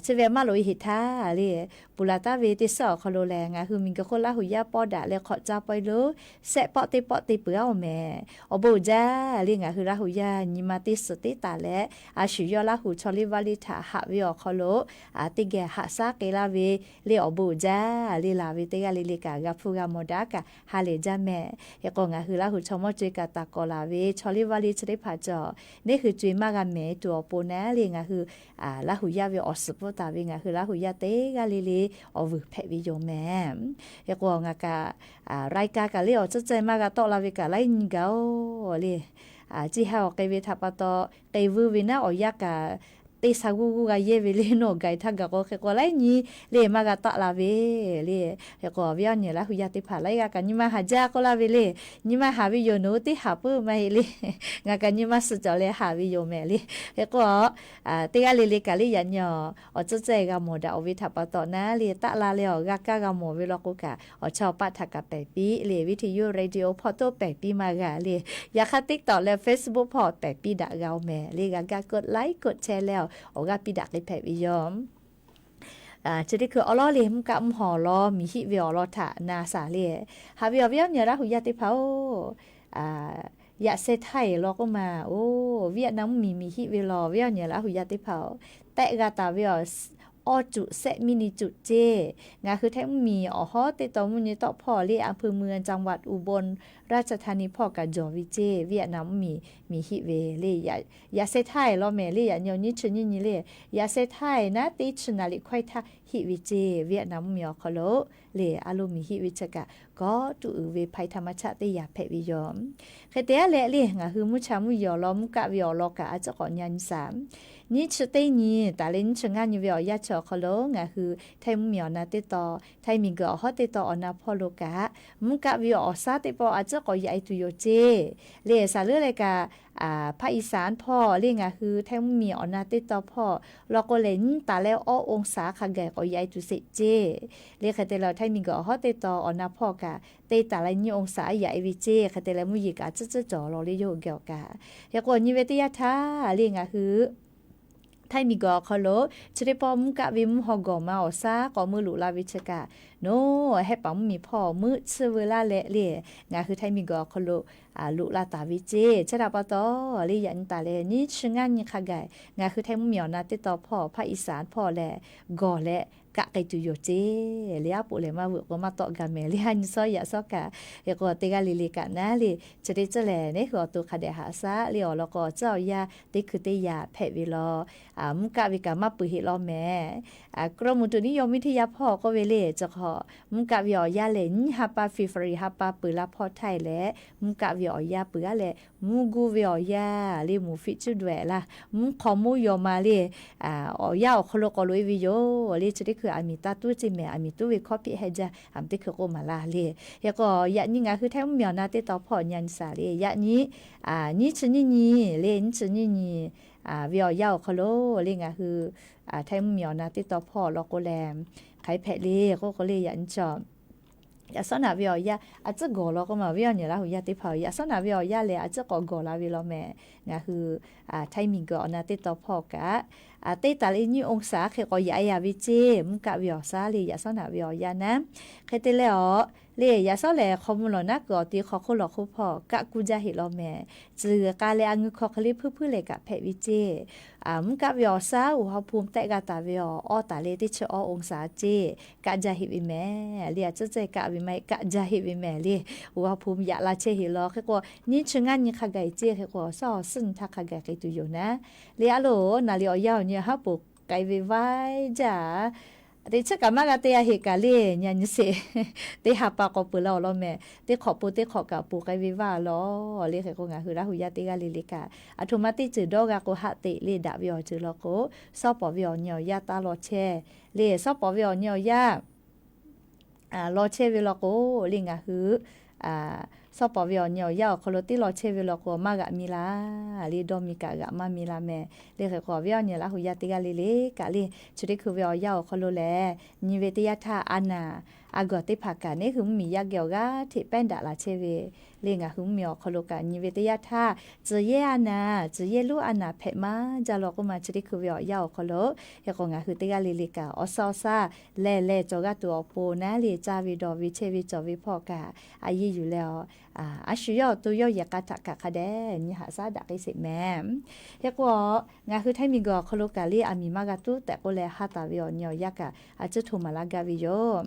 Chi ve maˇ loꞈ e heˍ htaˇ le, puˍ laˬ taˍ ve teˇ suhˉ awˬ hk'aw lo lehˬ, ngaˬ hui miˬguiˬ hk'oˆ Laˇ huˍ yaˇ pawˆ daꞈ leh hk'awꞈ caˇ pawehˇ lo, sehˆ pawˆ teˇ pawˆ te peuˬ-aˉ-oˬ mehˍ. Awˬ bon uiˍ jaˇ le, ngaˬ hui Laˇ huˍ yaˇ nyi ma teˇ suhˍ teˇ taˍ leh, a shu yawˇ Laˇ huˍ chaw liˇ vaˇ liˇ htaꞈ haꞈ ve awˬ hk'aw lo, teˇ geh haꞈ shaˉ k'ai laˇ ve le. Awˬ bon uiˍ jaˇ le, laˬ ve teˇ g'aˇ le le kaꞈ g'a hpuˇ g'a mawˬ daꞈ kaꞈ ha lehˬ jaˇ mehˍ. Hk'e k'o ngaˬ hui Laˇ huˍ chaw mawˇ co-e kaꞈ taˍ kawꞈ laˬ ve chaw liˇ vaˇ liˇ chi teˇ hpaˍ cawˬ, nehˉ hui co-e maˇ g'a mehˍ tuˬ awˬ pon naˉ le, ngaˬ hui Laˇ huˍ yaˇ ve awˬ suhˍ pfuhˇ taˍ ve ngaˬ hui Laˇ huˍ yaˇ teˇ g'aˇ le le awˬ vuiˬ hpehꞈ ve yoˬ mehˍ. Hk'e k'o ngaˬ kaꞈ รายการ kaꞈ le awˬ tcuhˉ ceh maˇ g'a tawˆ la ve kaꞈ laiˉ nyi gaˬ-oˬ le. Ciˇ ha awˬ k'ai ve htaꞈ pa taw, k'ai vuiˇ ve naˉ awˬ yanˇ kaꞈ teˇ sha g'uˇ g'uˇ g'a yehˇ ve le, nawˬ gaˬ htaˇ gaˬ k'o hk'e k'o laiˉ nyi le maˇ g'a tawˆ la ve le. Hk'e k'o awˬ viˉ awˬ nyi Laˇ huˍ yaˇ teˇ hpaˍ laiˉ g'aˇ kaꞈ nyi ma haˍ jaˇ k'oˆ laˇ ve le. Nyi ma haˍ ve yoˬ, nawˬ hui teˇ haˍ puiˉ maˇ heˆ le. Ngaˬ kaꞈ nyi ma suhˍ cawˬ leh haˍ ve yoˬ mehˍ le. Hk'e k'o teˇ g'aˇ le le kaꞈ le yaꞈ nyi awˬ tcuhˉ ceh g'a mawˬ daꞈ-oˬ ve htaꞈ pa taw naˉ le, taˆ la leh awˬ g'a kaˇ g'a mawˬ ve law k'o kaꞈ, awˬ chawˇ awˬ paˆ htaꞈ kaꞈ pehˬ piˇ le, วิทยุ radio หนึ่งสี่เจ็ดหก hpawˇ toˇ pehˬ piˇ maˇ g'a le. Yaꞈ hk'aˇ TikTok leh Facebook hpawˇ pehˬ piˇ daꞈ g'a-oˬ mehˍ le, g'a gaˇ กดไลค์ กดแชร์ leh awˬ g'aˇ piˇ daꞈ k'ai hpehꞈ ve yoˬ. Chi teˇ hkui awˬ lawn le mvuhˇ kaˆ mvuhˇ haw awˬ lawn miˬ hiˆ ve awˬ lawn htaꞈ na shaˍ le. Haꞈ ve awˬ viˉ awˬ nyi Laˇ huˍ yaˇ teˇ hpaˍ-oˬ, yaꞈ sheh htaiˇ law k'oˆ ma-oˬ, Vietnam mvuhˇmiˬ miˬ hiˆ ve law viˉ awˬ nyi Laˇ huˍ yaˇ teˇ hpaˍ-oˬ, tehˆ g'a taˍ ve awˬ awˇ cuꞈ sehˆ miˇ ni cuꞈ ceˇ. Ngaˬ hui Htaiˇ mvuhˇmiˬ awˬ hawˉ teˇ taw mvuhˇ nyi tawˆ hpawˇ le, อำเภอเมือง จังหวัดอุบลราชธานี hpawˇ kaꞈ jawˬ ve ceˇ. Vietnam mvuhˇmiˬ miˬ hiˆ ve le, yaꞈ sheh htaiˇ law mehˍ le, yaꞈ nyi awˬ nyiˇ chi nyiˇ nyi le, yaꞈ sheh htaiˇ naˉ teˇ chi naˍ liꞈ hkawehˇ htaˇ hiˆ ve ceˇ. Vietnam mvuhˇmiˬ awˬ hk'aw lo le a lo miˬ hiˆ ve chi kaꞈ kawˆ tuˬ uiˍ ve ภัยธรรมชาติ teˇ yanˇ hpehꞈ ve yoˬ. Hk'e te aˉ leh le ngaˬ hui mvuhˇ cha mvuhˇ yiˍ awˬ lawn mvuhˇ kaˆ ve awˬ lawn kaꞈ a ciˉ k'awꞈ nyi nyi shaˍ. Nyiˇ chi teˇ nyi taˍ leh nyiˇ chi ngaˇ nyi ve awˬ yanˇ chi awˬ hk'aw lo ngaˬ hui Htaiˇ mvuhˇmiˬ awˬ na teˇ taw, Htaiˇ miˬguiˬ awˬ hawˉ teˇ taw awˬ na hpawˇ lo kaꞈ, mvuhˇ kaˆ ve awˬ shaˉ teˇ pawˆ a ciˉ k'awꞈ yaꞈ e tuˬ yoˬ ceˇ. Lehˬ, saˍ leuˉ leh kaꞈ, hpaˆ iˍ saˍ hpawˇ lehˬ, ngaˬ hui htaiˇ mvuhˇmiˬ awˬ na teˇ taw hpawˇ law k'o lehˬ, nyiˇ taˍ leh awˇ oˇ saˍ hk'a gaˬ k'awꞈ yaꞈ e tuˬ sheˍ ceˇ. Lehˬ, hk'e te leh htaiˇ miˬguiˬ awˬ hawˉ teˇ taw awˬ na hpawˇ kaꞈ, teˇ taˍ leh nyiˇ oˇ saˍ yaꞈ e ve ceˇ. Hk'e te leh mvuhˇ yeˬ kaꞈ tcuhˉ tcuhˉ cawˬ law leh yawˇ hui geh awˬ kaꞈ. Hk'e k'o, nyi ve teˇ yanˇ htaˇ lehˬ, ngaˬ hui htaiˇ miˬguiˬ awˬ hk'aw lo chi teˇ pawˆ mvuhˇ kaˆ ve mvuhˇ haw gawˬ ma awˬ shaˉ k'awꞈ meuˇ loꞈ la ve chi kaꞈ, nawˬ hehˆ paˍ mvuhˇmiˬ hpawˇ meuˆ tsuhˇ veu laˇ leh lehˬ, ngaˬ hui htaiˇ miˬguiˬ awˬ hk'aw lo loꞈ la taˍ ve ceˇ. Chi htaꞈ pa taw lehˬ, yaꞈ nyi taˍ leh nyiˇ chi ngaˇ nyi hk'a gaˬ ngaˬ hui htaiˇ mvuhˇmiˬ awˬ na teˇ taw hpawˇ hpaˆ iˍ saˍ hpawˇ lehˬ, gawˬ leh kaˆ k'ai tuˬ yoˬ ceˇ. Lehˬ, aˉ poꞈ lehˬ maˇ veuꞈ k'o maˇ tawˆ gaˬ mehˍ lehˬ, a nyi sawˉ yaꞈ sawˉ kaꞈ. Hk'e k'o, teˇ g'aˇ le le kaꞈ naˉ lehˬ, chi teˇ ceuˬ lehˬ, neˉ hui awˬ to hk'a dehꞈ haꞈ shaˉ lehˬ, awˬ lawn k'o awˬ tcuhˉ awˬ yanˇ teˇ hkui teˇ yanˇ hpehꞈ ve law. Mvuhˇ kaˆ ve kaꞈ maˇ peuˬ heˆ law mehˍ. K'oˆ mvuh tuˬ nyiˇ yaw miˇ teˇ yanˇ hpawˇ k'oˆ ve lehˬ, chi hk'awꞈ mvuhˇ kaˆ ve awˬ yanˇ lehˬ, nyiˇ ha pa February ha pa peuˬ la hpawˇ htaˇ lehˬ, mvuhˇ kaˆ ve awˬ yanˇ peuˬ g'aˇ leh, mvuhˇ guˇ ve awˬ yanˇ lehˬ, mvuhˇ fiˆ cuˇ daweh laˇ, mvuhˇ hk'aw mvuhˇ yaw ma lehˬ, awˬ yanˇ awˬ hk'aw lo k'awꞈ loꞈ e ve yoˬ. Lehˬ, chi teˇ hkui aˬ miˍ taˇ tuˉ ceˇ mehˍ, aˬ miˍ tuˉ ve hkawˇ hpiˆ heh jaˇ, aˬ miˍ teˇ hkui k'oˆ maˍ laˇ lehˬ. Hk'e k'o, yaꞈ nyi ngaˬ hui htaiˇ mvuhˇmiˬ awˬ na teˇ taw hpawˇ nyi a nyi shaˍ lehˬ, yaꞈ nyi nyiˇ chi nyiˇ nyi lehˬ, nyiˇ chi nyiˇ nyi ve awˬ yanˇ awˬ hk'aw lo lehˬ, ngaˬ hui htaiˇ mvuhˇmiˬ awˬ na teˇ taw hpawˇ law k'o lehˬ, hk'aˬ hk'e hpehꞈ le k'oˆ k'o lehˬ, yaꞈ nyi chaw yaꞈ sawˉ naꞈ ve awˬ yanˇ a tcuhˉ gawˬ law k'o maˬ, viˉ awˬ nyi Laˇ huˍ yaˇ teˇ hpaˍ-oˬ, yaꞈ sawˉ naꞈ ve awˬ yanˇ lehˬ, a tcuhˉ k'awꞈ gawˬ la ve law mehˍ. Ngaˬ hui htaiˇ miˬguiˬ awˬ na teˇ taw hpawˇ kaꞈ, teˇ taˍ leh nyiˇ oˇ saˍ hk'e k'awꞈ yaꞈ e yaˇ ve ceˇ. Mvuhˇ kaˆ ve awˬ shaˉ lehˬ, yaꞈ sawˉ naꞈ ve awˬ yanˇ naˉ. Hk'e te leh awˬ lehˬ, yaꞈ sawˉ lehˬ hk'aw mvuh lawˬ naˉ kuiˬ awˬ ti hk'aw hk'oˆ lawˬ hk'oˆ hpawˇ kaˆ kuˇ jaˇ heˆ law mehˍ. Tcuh g'uiˬ k'a leh a ngeu hk'aw hk'e le hpuiˇ hpuiˇ lehˬ kaꞈ hpehꞈ ve ceˇ. Mvuhˇ kaˆ ve awˬ shaˉ uˬ haw hpu tehˆ g'a taˍ ve awˬ awˇ taˍ leh teˇ chi awˇ oˇ saˍ ceˇ, kaˆ jaˇ heˆ ve mehˍ. Lehˬ, a tcuhˉ tcuhˉ kaˆ ve maˇ heˆ, kaˆ jaˇ heˆ ve mehˍ lehˬ, uˬ haw hpu yaꞈ la chehˇ heˆ law. Hk'e k'o, nyiˇ chi ngaˇ nyi hk'a gaˬ ceˇ. Hk'e k'o, a shaˉ awˬ suhˉ nyi htaˇ hk'a gaˬ k'ai tuˬ yoˬ naˉ. Lehˬ, a loˬ naˍ liꞈ awˬ yanˇ awˬ nyi haˉ poˍ k'ai ve vaˇ jaˇ. Teˇ chiˉ kaꞈ maˇ g'a te a heˆ kaꞈ lehˬ, nyi a nyi sheˍ. Teˇ ha pa k'awꞈ peuˬ la awˬ lawn mehˍ. Teˇ hk'awꞈ po teˇ hk'awꞈ kaꞈ poˬ k'ai ve vaˇ law. Lehˬ, hk'e k'o ngaˬ hui Laˇ huˍ yaˇ teˇ g'aˇ le le kaꞈ, aˬ htoꞈ ma teˇ ceuˬ dawˇ g'a k'o haꞈ teꞈ lehˬ, daꞈ ve awˬ ceuˬ law k'o, shawˉ pawˍ ve awˬ nyi awˬ yaˇ taˇ law chehˇ. Lehˬ, shawˉ pawˍ ve awˬ nyi awˬ yaˇ law chehˇ ve law k'o, lehˬ ngaˬ hui shawˉ pawˍ ve awˬ nyi awˬ yaˇ awˬ hk'aw lo teˇ law chehˇ ve law k'o, maˇ g'aꞈ mi la. Lehˬ, dawˇ mi kaꞈ g'aꞈ maˇ mi la mehˍ. Lehˬ, hk'e k'o, viˉ awˬ nyi Laˇ huˍ yaˇ teˇ g'aˇ le le kaꞈ lehˬ, chi teˇ hkui ve awˬ yanˇ awˬ hk'aw lo lehˬ, nyi ve teˇ yanˇ htaˇ a naˍ a gawˬ teˇ hpaˍ kaꞈ neˉ hui mvuhˇmiˬ yaˇ geh awˬ g'aˇ hteꞈ pehˉ daꞈ la chehˇ ve. Lehˬ, ngaˬ hui mvuhˇmiˬ awˬ hk'aw lo kaꞈ nyi ve teˇ yanˇ htaˇ, tcuh yehˇ a naˍ, tcuh yehˇ lonˉ a naˍ hpehꞈ maˇ jaˇ law k'oˆ ma, chi teˇ hkui ve awˬ yanˇ awˬ hk'aw lo. Hk'e k'o, ngaˬ hui teˇ g'aˇ le le kaꞈ awˬ suhˉ awˬ shaˉ lehˬ lehˬ cawˬ g'a tuˬ awˬ pon naˉ lehˬ, caˇ ve dawˬ ve chehˇ ve cawˬ ve hpawˇ kaꞈ a yeˇ yuˬ leh awˬ, a shu yawˇ awˬ to yawˇ yehˬ k'a htaꞈ kaꞈ hk'a dehꞈ nyi haꞈ shaˉ daꞈ k'ai sheˍ mehˍ. Hk'e k'o, ngaˬ hui htaiˇ miˬguiˬ awˬ hk'aw lo kaꞈ lehˬ, aˬ miˍ maˇ g'a tuˉ tehꞈ k'oˆ leh ha taˍ ve awˬ nyi awˬ yaˇ kaꞈ a tcuhˉ htoꞈ maˍ laˇ gaˇ ve yoˬ.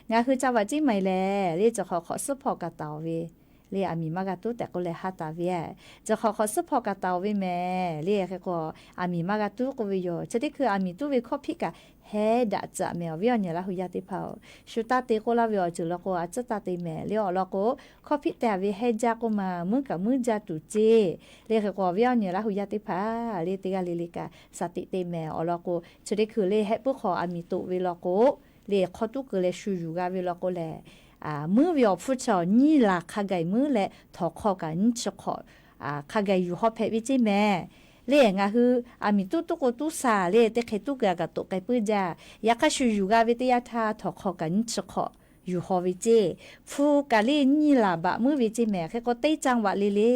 Ngaˬ hui ca vaꞈ ciˉ maˍ lehˬ, lehˬ cawˬ hk'awꞈ hk'awꞈ suhˉ hpawˇ kaꞈ taˍ-oˬ ve lehˬ, aˬ miˍ maˇ g'a tuˉ tehꞈ k'oˆ leh ha taˍ ve, cawˬ hk'awꞈ hk'awꞈ suhˉ hpawˇ kaꞈ taˍ-oˬ ve mehˍ. Lehˬ, hk'e k'o, aˬ miˍ maˇ g'a tuˉ k'oˆ ve yoˬ. Chi teˇ hkui aˬ miˍ tuˉ ve hkawˇ hpiˆ kaꞈ heh daꞈ tcuh mehˍ. Awˬ viˉ awˬ nyi Laˇ huˍ yaˇ teˇ hpaˍ-oˬ, shu taˇ te k'oˆ laˇ ve awˬ ceuˬ law k'o, a tcuhˉ taˇ te mehˍ. Lehˬ, awˬ lawn k'o, hkawˇ hpiˆ te-a ve heh jaˇ k'oˆ ma, muiˉ kaꞈ muiˉ jaˇ tuˬ ceˇ. Lehˬ, hk'e k'o, awˬ viˉ awˬ nyi Laˇ huˍ yaˇ teˇ hpaˍ lehˬ, teˇ g'aˇ le le kaꞈ shaˍ tiꞈ te mehˍ. Awˬ lawn k'o, chi teˇ hkui lehˬ hehˆ puiˉ hk'aw aˬ miˍ toꞈ ve law k'o, lehˬ hk'aw tuˉ keu leh shu yuˬ g'a ve law k'o lehˬ, muiˉ ve awˬ hpfuhˇ chi awˬ nyiˇ laˬ hk'a gaˬ muiˉ leh, htawnˍ hk'aw kaꞈ nyiˇ chi hk'awꞈ hk'a gaˬ yuˬ haw hpehꞈ ve ceˇ mehˍ. Lehˬ, ngaˬ hui aˬ miˍ tuˉ tuˉ k'o tuˉ shaˍ lehˬ, teˇ hk'e tuˉ keu-a kaꞈ toꞈ k'ai puiˉ jaˇ. Yaꞈ hk'aˇ, shu yuˬ g'a ve teˇ yanˇ htaˇ htawnˍ hk'aw kaꞈ nyiˇ chi hk'awꞈ yuˬ haw ve ceˇ. Hpu kaꞈ lehˬ nyiˇ laˬ baꞈ muiˉ ve ceˇ mehˍ. Hk'e k'o, teˇ caˇ vaꞈ le le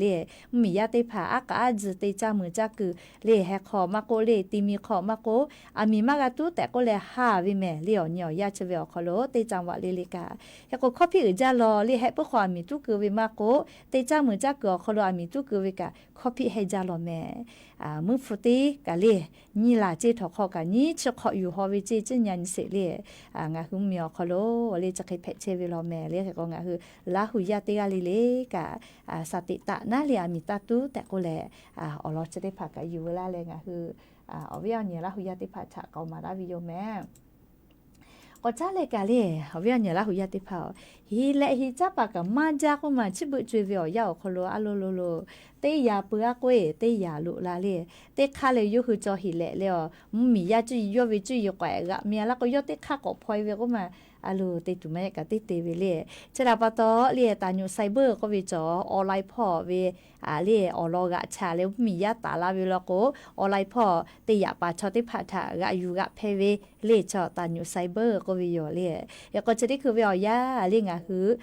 lehˬ, mvuhˇmiˬ yaˇ teˇ hpaˍ aˉ k'aꞈ aˉ tzuh teˇ caˇ muiˬ caˇ kuiˬ lehˬ, heh hk'aw maˇ k'oˆ lehˬ, ti mi hk'aw maˇ k'oˆ, aˬ miˍ maˇ g'a tuˉ tehꞈ k'oˆ leh ha ve mehˍ. Lehˬ, awˬ nyi awˬ yaˇ chi ve awˬ hk'aw lo teˇ caˇ vaꞈ le le kaꞈ, hk'e k'o, hkawˇ hpiˆ uiˍ jaˇ law lehˬ, hehˆ puiˉ hk'aw aˬ miˍ tuˉ keu ve maˇ k'oˆ, teˇ caˇ muiˬ caˇ kuiˬ awˬ hk'aw lo aˬ miˍ tuˉ keu ve kaꞈ, hkawˇ hpiˆ heh jaˇ law mehˍ. Muiˉ hpu teˇ kaꞈ lehˬ, nyiˇ laˬ ceˇ, htawnˍ hk'aw kaꞈ nyiˇ chi hk'awꞈ yuˬ haw ve ceˇ, ciˉ nyi a nyi sheˍ lehˬ, ngaˬ hui mvuhˇmiˬ awˬ hk'aw lo lehˬ chi hk'e hpehꞈ chehˇ ve law mehˍ. Lehˬ, hk'e k'o, ngaˬ hui Laˇ huˍ yaˇ teˇ g'aˇ le le kaꞈ, shaˍ tiꞈ taꞈ naˉ lehˬ, aˬ miˍ taˇ tuˉ tehꞈ k'oˆ leh, awˬ lawn chi teˇ hpaˍ kaꞈ yuˬ veu laˇ leh, ngaˬ hui awˬ viˉ awˬ nyi Laˇ huˍ yaˇ teˇ hpaˍ htaꞈ k'awꞈ maˍ laˇ ve yoˬ mehˍ. K'awꞈ caˉ leh kaꞈ lehˬ, awˬ viˉ awˬ nyi Laˇ huˍ yaˇ teˇ hpaˍ-oˬ, hiˉ leh hiˉ caˉ paˍ kaꞈ maˇ jaˇ k'oˆ ma, chi beuꞈ co-e ve awˬ yanˇ awˬ hk'aw lo a lo lo lo, teˇ yanˇ peu-a k'oˆ-e, teˇ yanˇ loꞈ la lehˬ, teˇ hk'aˇ lehˬ yawˇ hui cawˬ heˍ lehꞈ leh awˬ, mvuhˇmiˬ yaˇ cuˇ yiˍ yawˇ ve cuˇ yiˍ k'awꞈ-e g'aꞈ mi-a laˇ k'o, yawˇ teˇ hk'aˇ k'awꞈ hpaw-e ve k'oˆ ma, A loˬ, te tuˬ maˇ heˆ kaꞈ teˇ te ve le. Chi htaꞈ pa taw le, taˍ nyuꞈ cyber k'oˆ ve cawˬ online hpawˇ ve le awˬ lawn g'aꞈ chaꞈ leh mvuhˇmiˬ yaˇ taˍ laˇ ve law k'o, online hpawˇ te yaꞈ paˍ chaw teˇ hpaˍ htaꞈ g'aꞈ yuˬ g'aꞈ hpehˇ ve le chaw taˍ nyuꞈ cyber k'oˆ ve yoˬ le. Hk'e k'o chi teˇ hkui ve awˬ yanˇ le ngaˬ hui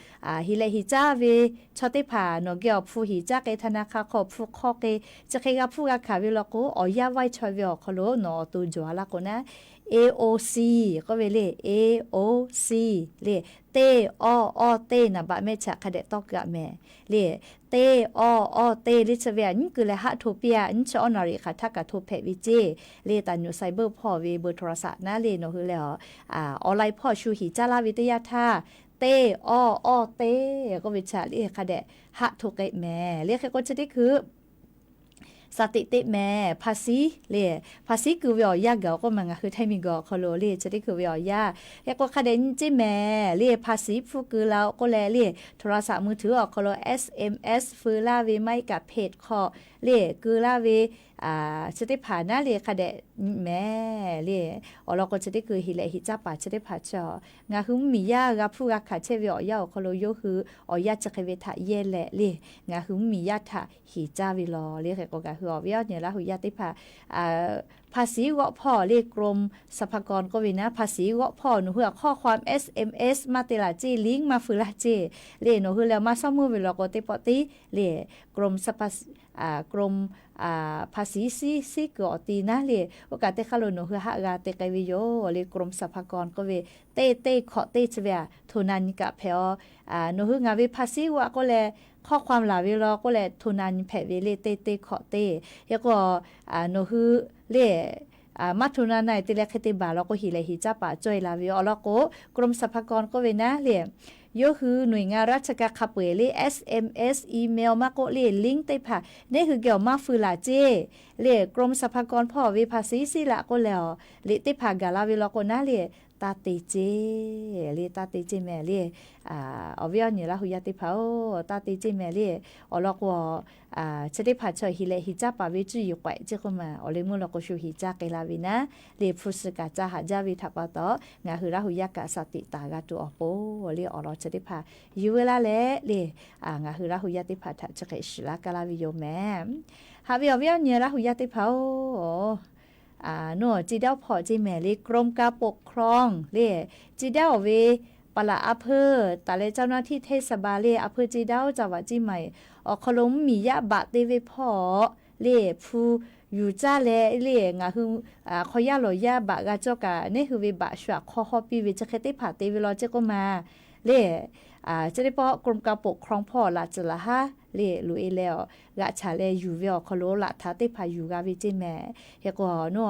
heˍ lehˬ heˍ caˇ ve chaw teˇ hpaˍ nawˬ geh awˬ hpu heˍ caˇ k'e, ธนาคาร hk'aw hpu hk'awˇ k'e, chi hk'e g'a hpuˇ g'a hkanˍ ve law k'o, awˬ yanˇ vaiˇ chaw ve awˬ hk'aw lo nawˬ awˬ to jawˬ a laˇ k'o naˉ, A O C k'oˆ ve le, A O C le, teˇ awˇ awˇ teˇ naˍ baꞈ mehˆ chi hk'a dehꞈ tawˇ keu a mehˍ le. Teˇ awˇ awˇ teˇ le chi ve a nyiˉ keu leh haˆ hto piˇ a, nyiˉ chi awˇ naˍ riˍ hk'aˬ htaˇ kaꞈ hto hpehꞈ ve ceˇ le. Taˍ nyuꞈ cyber hpawˇ ve เบอร์โทรศัพท์ naˉ le nawˬ hui leh awˬ online hpawˇ shu heˍ caˇ laˇ ve teˇ yanˇ htaˇ, teˇ awˇ awˇ teˇ k'oˆ ve chi le hk'a dehꞈ haˆ hto k'ai mehˍ le. Hk'e k'o chi teˇ hkui สถิติ mehˍ, ภาษี le, ภาษี keu ve awˬ yanˇ gaˬ k'oˆ ma ngaˬ hui Htaiˇ miˬguiˬ awˬ hk'aw lo le chi teˇ hkui ve awˬ yanˇ. Hk'e k'o hk'a dehꞈ nyi ceˇ mehˍ le, ภาษี hpfuhˇ keu la k'oˆ leh le, โทรศัพท์มือถือ awˬ hk'aw lo S M S feu laˇ ve maˇ heˆ kaꞈ เพจ hk'aw le keu laˇ ve chi teˇ hpaˍ naˉ le hk'a dehꞈ nyi mehˍ le. Awˬ lawn k'o chi teˇ hkui heˍ lehˬ heˍ caˇ paˍ chi teˇ hpaˍ chi ngaˬ hui mvuhˇmiˬ yaˇ g'a hpuˇ g'a hkanˍ chehˇ ve awˬ yanˇ awˬ hk'aw lo yawˇ hui awˬ yanˇ chi hk'e ve htaꞈ yehˇ leh le, ngaˬ hui mvuhˇmiˬ yaˇ htaꞈ heˍ caˇ ve law le. Hk'e k'o ngaˬ hui awˬ viˉ awˬ nyi Laˇ hu yaˇ teˇ hpaˍ ภาษี g'awˆ hpawˇ le กรมสรรพากร k'oˆ ve naˉ, ภาษี g'awˆ hpawˇ nawˬ hui a ข้อความ S M S maˇ te laˬ ceˇ, link maˇ feu laˇ ceˇ le. Nawˬ hui leh maˇ shawˉ meuˇ ve law k'o teˇ pawˆ tiˉ le กรมสรรพากร กรมภาษี siˉ siˉ kuiˬ awˬ ti naˉ le. Oˇ kaꞈ teˇ hk'aˇ lo nawˬ hui haˆ g'a te k'ai ve yoˬ le. กรมสรรพากร k'oˆ ve teˇ teˇ hkawꞈ teˇ chi ve a htoꞈ na nyi kaꞈ hpehꞈ a. Nawˬ hui ngaˬ ve ภาษี g'awˆ k'oˆ leh ข้อความ laˬ ve law k'oˆ leh htoꞈ na nyi hpehꞈ ve le teˇ teˇ hkawꞈ teˇ. Hk'e k'o nawˬ hui le maˇ htoꞈ na na te leh hk'e te baˬ law k'o heˍ lehˬ heˍ caˇ paˍ cawˇ e la ve yoˬ. Awˬ lawn k'o กรมสรรพากร k'oˆ ve naˉ le, yawˇ hui หน่วยงานราชการ hk'a peu-eˬ le S M S, email maˇ k'oˆ le link teˇ hpaˍ neˇ hui geh awˬ maˇ feu laˬ ceˇ le. กรมสรรพากร hpawˇ ve ภาษี siˉ laꞈ k'oˆ leh awˬ liꞈ teˇ hpaˍ gaˬ la ve law k'o naˉ le, taˇ te ceˇ le, taˇ te ceˇ mehˍ le. Awˬ viˉ awˬ nyi Laˇ hu yaˇ teˇ hpaˍ-oˬ, taˇ te ceˇ mehˍ le. Awˬ lawn k'o chi teˇ hpaˍ chaw heˍ lehˬ heˍ caˇ paˍ ve cuˇ yiˍ k'awehꞈ ceˇ k'oˆ ma awˬ leh meuˇ law k'o shu heˍ caˇ k'ai la ve naˉ le. Hpu suhˍ kaꞈ ca haꞈ jaˇ ve htaꞈ pa taw ngaˬ hui Laˇ hu yaˇ kaꞈ สติ taˍ g'a tuˬ awˬ pon le awˬ lawn chi teˇ hpaˍ yuˬ veu laˇ leh le, ngaˬ hui Laˇ hu yaˇ teˇ hpaˍ htaꞈ chi hk'e shiˍ laˇ kaˇ laˇ ve yoˬ mehˍ. Haꞈ ve awˬ viˉ awˬ nyi Laˇ hu yaˇ teˇ hpaˍ-oˬ, nawˬ จีนดาว hpawˇ ceˇ mehˍ le กรมการปกครอง le, จีนดาว awˬ ve ปลัดอำเภอ taˍ leh เจ้าหน้าที่เทศบาล le อำเภอ จีนดาว จังหวัดเชียงใหม่ awˬ hk'aw lo mvuhˇmiˬ yaˇ baꞈ te ve hpawˇ le hpu yuˬ caˇ leh le ngaˬ hui hk'aw yaˇ lawˬ yaˇ baꞈ g'a cawˇ kaꞈ neˇ hui ve baꞈ shu aꞈ hk'aw hawˇ piˇ ve chi hk'e teˇ hpaˍ te ve law ceˇ k'oˆ ma le. Chi teˇ pawˆ กรมการปกครอง hpawˇ laꞈ tcuhˍ laꞈ haˉ le loꞈ e leh g'aꞈ chaꞈ leh yuˬ ve awˬ hk'aw lo laꞈ htaꞈ teˇ hpaˍ yuˬ g'a ve ceˇ mehˍ. Hk'e k'o nawˬ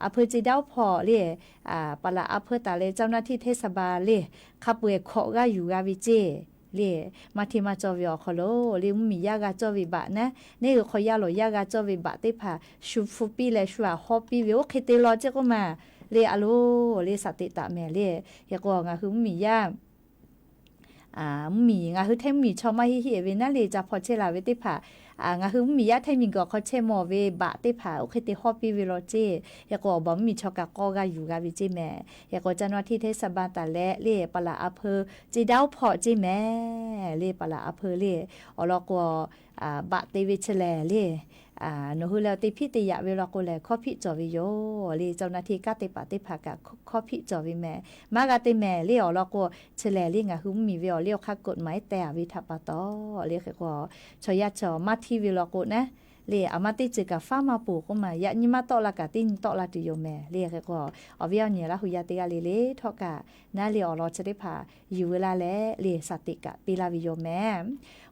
อำเภอ จีนดาว hpawˇ le ปลัดอำเภอ taˍ leh เจ้าหน้าที่เทศบาล le hk'a peu-eˬ hkawꞈ g'aˇ yuˬ g'a ve ceˇ le. Maˇ hteˇ maˇ cawˇ ve awˬ hk'aw lo le mvuhˇmiˬ yaˇ g'a cawˇ ve baꞈ naˉ, neˇ hui hk'aw yaˇ lawˬ yaˇ g'a cawˇ ve baꞈ teˇ hpaˍ shu hpu piˇ leh shu aꞈ hawˇ piˇ ve oˇ hk'e te law ceˇ k'oˆ ma le. A loˬ le สติ taˍ mehˍ le. Hk'e k'o ngaˬ hui mvuhˇmiˬ yaˇ mvuhˇmiˬ ngaˬ hui Htaiˇ mvuhˇmiˬ chaw maˇ heˆ heˆ ve naˉ le ca hpaw chehˇ la ve teˇ hpaˍ, ngaˬ hui mvuhˇmiˬ yaˇ Htaiˇ miˬguiˬ hk'aw chehˇ mawˬ ve baꞈ teˇ hpaˍ oˇ hk'e te hawˇ piˇ ve law ceˇ. Hk'e k'o awˬ baˬ mvuhˇmiˬ chaw kaꞈ k'awˇ g'aˇ yuˬ g'a ve ceˇ mehˍ. Hk'e k'o เจ้าหน้าที่เทศบาล taˍ leh le ปลัดอำเภอ จีนดาว hpawˇ ceˇ mehˍ le ปลัดอำเภอ le. Awˬ lawn k'o baꞈ te ve chi lehˬ le nawˬ hui leh teˇ hpiˇ te yaꞈ ve law k'o lehˬ hkawˇ hpiˆ cawˬ ve yoˬ le. เจ้าหน้าที่ kanˉ te paˍ teˇ hpaˍ kaꞈ hkawˇ hpiˆ cawˬ ve mehˍ. Maˇ g'a te mehˍ le. Awˬ lawn k'o chi lehˬ le ngaˬ hui mvuhˇmiˬ ve awˬ liˇ awˬ hk'aˇ กฎหมาย teh a ve htaꞈ pa taw le. Hk'e k'o chaw yaˇ chaw maˇ hteˇ ve law k'o naˉ le, aˬ ma teˇ ceuˬ kaꞈ faˉ maˇ poˬ k'oˆ ma, yaꞈ nyi maˇ tawˆ la kaꞈ teˇ nyi tawˆ la tuˬ yoˬ mehˍ le. Hk'e k'o awˬ viˉ awˬ nyi Laˇ hu yaˇ teˇ g'aˇ le le htawˇ kaꞈ naˉ le awˬ lawn chi teˇ hpaˍ yuˬ veu la leh le สติ kaꞈ piˇ laˇ ve yoˬ mehˍ.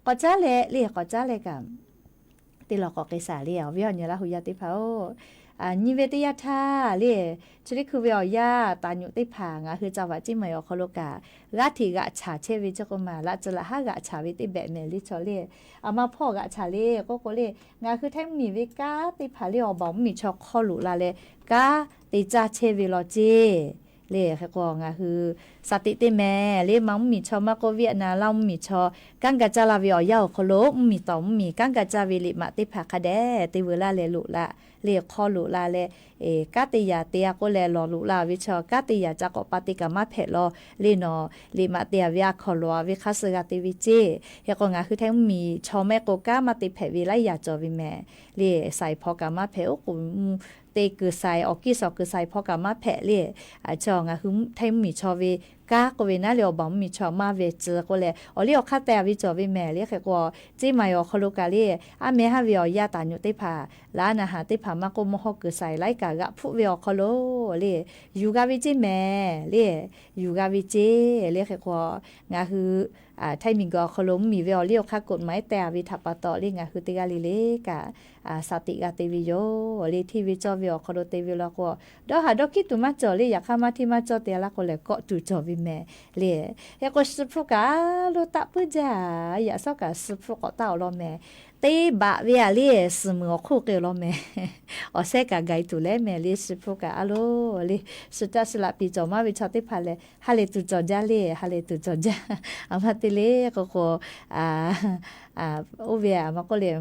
K'awꞈ caˉ leh le k'awꞈ caˉ leh kaꞈ teˇ law k'awꞈ k'ai shaˍ le awˬ viˉ awˬ nyi Laˇ hu yaˇ teˇ hpaˍ-oˬ, nyi ve teˇ yanˇ htaˇ le chi teˇ hkui ve awˬ yanˇ taˍ nyuꞈ teˇ hpaˍ ngaˬ hui จังหวัดเชียงใหม่ awˬ hk'aw lo kaꞈ g'aˇ hteꞈ g'aꞈ chaꞈ chehˇ ve ceˇ k'oˆ ma, laꞈ tcuhˍ laꞈ haˉ g'aꞈ chaꞈ ve teˇ behꞈ mehˍ le chaw le. Aˬ ma hpawˇ g'aꞈ chaꞈ le k'oˆ k'o le ngaˬ hui Htaiˇ mvuhˇmiˬ ve kanˉ teˇ hpaˍ le awˬ baˬ mvuhˇmiˬ chaw hk'aw loꞈ la leh kanˉ te caˇ chehˇ ve law ceˇ le. Hk'e k'o ngaˬ hui Shaˍ tiꞈ teˇ mehˍ le, ma mvuhˇmiˬ chaw maˇ k'oˆ, Vietnam Laˇ mvuhˇmiˬ chaw kanˉ ga caˇ laˇ ve awˬ yanˇ awˬ hk'aw lo mvuhˇmiˬ tawˍ mvuhˇmiˬ kanˉ ga caˇ ve liꞈ maꞈ teˇ hpaˍ hk'a dehꞈ te veu laˇ leh loꞈ la le, hk'aw loꞈ la leh, kanˉ te yaꞈ te a k'oˆ leh lawˬ loꞈ la ve chaw, kanˉ te yaꞈ ca k'awꞈ pa te kaꞈ maˇ hpehꞈ law le, nawˬ liꞈ maꞈ te a ve a hkawnˍ lawˬ a ve hk'a suh g'a te ve ceˇ. Hk'e k'o ngaˬ hui htaiˇ mvuhˇmiˬ chaw mehˆ k'o kanˉ maˇ te hpehꞈ ve laiˉ yaꞈ cawˬ ve mehˍ le, shaiˍ hpaw kaꞈ maˇ hpehꞈ, oˉ k'oˍ te kuiˬ shaiˍ awˬ kiˇ shawˍ kuiˬ shaiˍ hpaw kaꞈ maˇ hpehꞈ le. Chaw ngaˬ hui htaiˇ mvuhˇmiˬ chaw ve kanˉ k'oˆ ve naˉ le, awˬ baˬ mvuhˇmiˬ chaw maˇ ve tcuh k'oˆ leh awˬ liˇ awˬ hk'aˇ teh a ve cawˬ ve mehˍ le. Hk'e k'o, ceˇ maˬ awˬ hk'aw lo kaꞈ le, aˉ meh haˉ ve awˬ yaˇ taˍ nyoꞈ teˇ hpaˍ, laˉ naˍ haˍ teˇ hpaˍ maˇ k'oˆ, mawˇ hawˇ kuiˬ shaiˍ laiˉ kaꞈ g'aꞈ hpfuhˆ ve awˬ hk'aw lo le, yuˬ g'a ve ceˇ mehˍ le, yuˬ g'a ve ceˇ le. Hk'e k'o, ngaˬ hui htaiˇ miˬguiˬ awˬ hk'aw lo mvuhˇmiˬ ve awˬ liˇ awˬ hk'aˇ k'oꞈ maˍ ehˉ teh a ve htaꞈ pa taw le, ngaˬ hui teˇ g'aˇ le le kaꞈ shaˍ tiꞈ g'a te ve yoˬ le. Hteˇ ve cawˇ ve awˬ hk'aw lo te ve law k'o, dawˇ haˍ dawˇ hkiˉ tuˬ maˇ cawˬ le, yaꞈ hk'aˇ maˇ hteˇ maˇ cawˇ te a laˇ k'o lehˬ kawˆ tuˬ cawˬ ve mehˍ le. Hk'e k'o, suh hpfuhˇ kaꞈ a lo taˆ puiˉ jaˇ, yaꞈ shawˉ kaꞈ suh hpfuhˇ k'awꞈ taˆ awˬ lawn mehˍ. Teˇ baꞈ ve a le, suhˍ muiˬ awˬ hk'oˆ k'ai awˬ lawn mehˍ. Awˬ shehˉ kaꞈ gaˬ e tuˬ leh mehˍ le, suh hpfuhˇ kaꞈ a lo le, suh taˆ suh laꞈ piˍ cawˬ maˇ ve chaw teˇ hpaˍ lehˬ, ha lehˬ tuˬ cawˬ jaˇ le, ha lehˬ tuˬ cawˬ jaˇ. A maˇ te le k'o k'o, oˇ ve a maˇ k'oˆ le,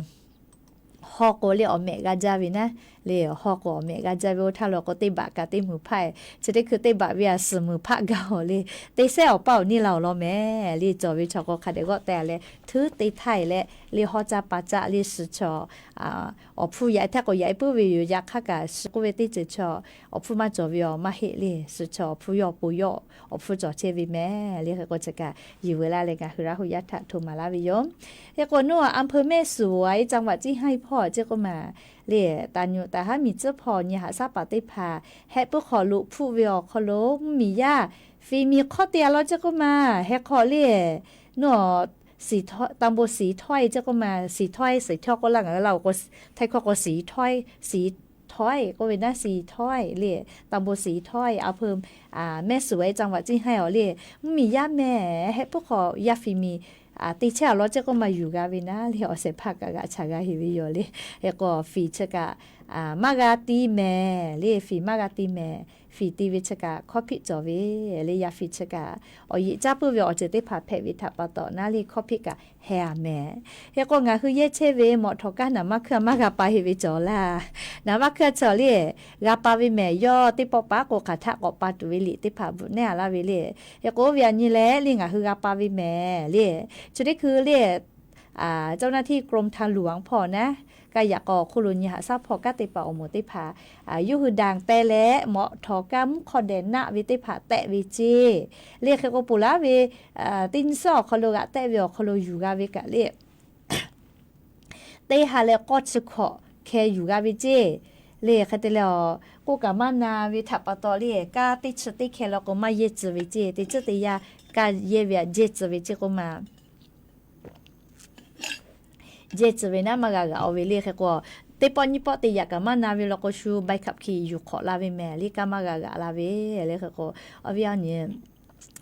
haw k'o le awˬ mehꞈ g'a jaˇ ve naˉ le, haw k'o awˬ mehꞈ g'a jaˇ ve oˇ htaˇ law k'o teˇ baꞈ kaꞈ teˇ muiˬ hpaˆ e, chi teˇ hkui teˇ baꞈ ve a suhˍ muiˬ hpaˆ gaˇ awˬ le, teˇ sehˉ awˬ paˇ awˬ neˇ la awˬ lawn mehˍ le. Cawˬ ve chaw k'o hk'a dehꞈ g'awˆ teh a leh, htuˉ te htaˇ e leh le, hawˇ caˇ pa caˆ le, suh chaw awˬ hpu yaꞈ e htaˇ k'o yaꞈ e puiˉ ve yoˬ. Yaꞈ hk'aˇ kaꞈ suh k'oˆ ve teˇ ceuˬ chaw awˬ hpu maˇ cawˬ ve awˬ maˇ heˆ le, suh chaw awˬ hpu yawˇ awˬ pon yawˇ awˬ hpu cawˬ chehˇ ve mehˍ le. Hk'e k'o chi kaꞈ yuˬ ve laˇ leh ngaˬ hui Laˇ hu yaˇ htaꞈ hto maˍ laˇ ve yoˬ. Hk'e k'o, nawˬ อำเภอแม่สวย จังหวัดเชียงราย hpawˇ ceˇ k'oˆ maˬ le, taˍ nyoꞈ taˍ haˉ miˬ tcuhˉ hpawˇ nyi haꞈ shaˉ paˍ teˇ hpaˍ hehˆ puiˉ hk'aw loꞈ hpfuhˆ ve awˬ hk'aw lo mvuhˇmiˬ yaˇ fiˍ miˬ hk'awˇ te a law ceˇ k'oˆ maˬ. Heh hk'aw le, nawˬ ตำบลศรีถ้อย ceˇ k'oˆ maˬ, ศรีถ้อย สิทธิ์ทอย k'oˆ laˇ, ngaˬ hui Laˇ huˍ k'o, Htaiˇ hkawˇ k'o ศรีถ้อย ศรีถ้อย k'oˆ ve naˉ, ศรีถ้อย le, ตำบลศรีถ้อย อำเภอแม่สวย จังหวัดเชียงราย awˬ le, mvuhˇmiˬ yaˇ mehˍ heh puiˉ hk'aw yaˇ fiˍ miˬ te chehˇ a law ceˇ k'oˆ maˬ yuˬ g'a ve naˉ le, awˬ shehˍ hpaˇ kaꞈ g'aꞈ chaꞈ g'a heˍ ve yoˬ le. Hk'e k'o fiˍ chi kaꞈ maˇ g'a ti mehˍ le, fiˍ maˇ g'a ti mehˍ. Fiˍ te ve chi kaꞈ hkawˇ hpiˆ cawˬ ve le, yaˇ fiˍ chi kaꞈ awˬ yeꞈ caˇ puiˉ ve awˬ ceuˬ teˇ hpaˍ hpehꞈ ve htaꞈ pa taw naˉ le, hkawˇ hpiˆ kaꞈ heh a mehˍ. Hk'e k'o ngaˬ hui yehˇ chehˇ ve mawꞈ htawˍ kaˇ naˍ maˇ hkuiˇ a maˇ g'a pa heˆ ve cawˬ laˇ. Naˍ maˇ hkuiˇ a chaw le, g'a pa ve mehˍ. Yawˇ teˇ pawˆ paˉ k'o hk'aˬ htaˆ k'awꞈ pa tuˬ ve liꞈ teˇ hpaˍ bvuhꞈ nehˉ a laˇ ve le. Hk'e k'o oˇ ve a nyi leh le ngaˬ hui g'a pa ve mehˍ le. Chi teˇ hkui le เจ้าหน้าที่กรมทางหลวง hpawˇ naˉ, kaˇ yaꞈ k'aw awˬ hk'oˆ lo nyi haꞈ shaˉ hpawˇ kanˉ te paˍ awˬ moˍ teˇ hpaˍ, yawˇ hui ด่าน teh leh mawꞈ htawˍ kaˇ mvuhˇ hk'aw dehꞈ naˆ ve teˇ hpaˍ tehꞈ ve ceˇ le. Hk'e k'o ponˬ laˉ ve teˇ nyi suhˉ awˬ hk'aw lo g'aꞈ tehˆ ve awˬ hk'aw lo yuˬ g'a ve kaꞈ le, teˇ ha leh k'awˇ chi hkawꞈ hkeh yuˬ g'a ve ceˇ le. Hk'e te leh a, k'oˆ kaꞈ maˇ na ve htaꞈ pa taw le, kaˇ teˇ chi teˇ hkeh law k'o maˇ yehˇ tcuh ve ceˇ. Teˇ ceuˬ teˇ yanˇ kaˇ yehˇ ve aꞈ jehˇ tcuh ve ceˇ k'oˆ maˬ jehˇ tcuh ve naˉ maˇ g'a g'aꞈ oˇ ve le. Hk'e k'o teˇ pawˆ nyiˇ pawˆ te yaꞈ kaꞈ maˇ na ve law k'o shu ใบขับขี่ yuˬ hk'awꞈ la ve mehˍ le, kaˇ maˇ g'a g'aꞈ la ve le. Hk'e k'o awˬ viˉ awˬ nyi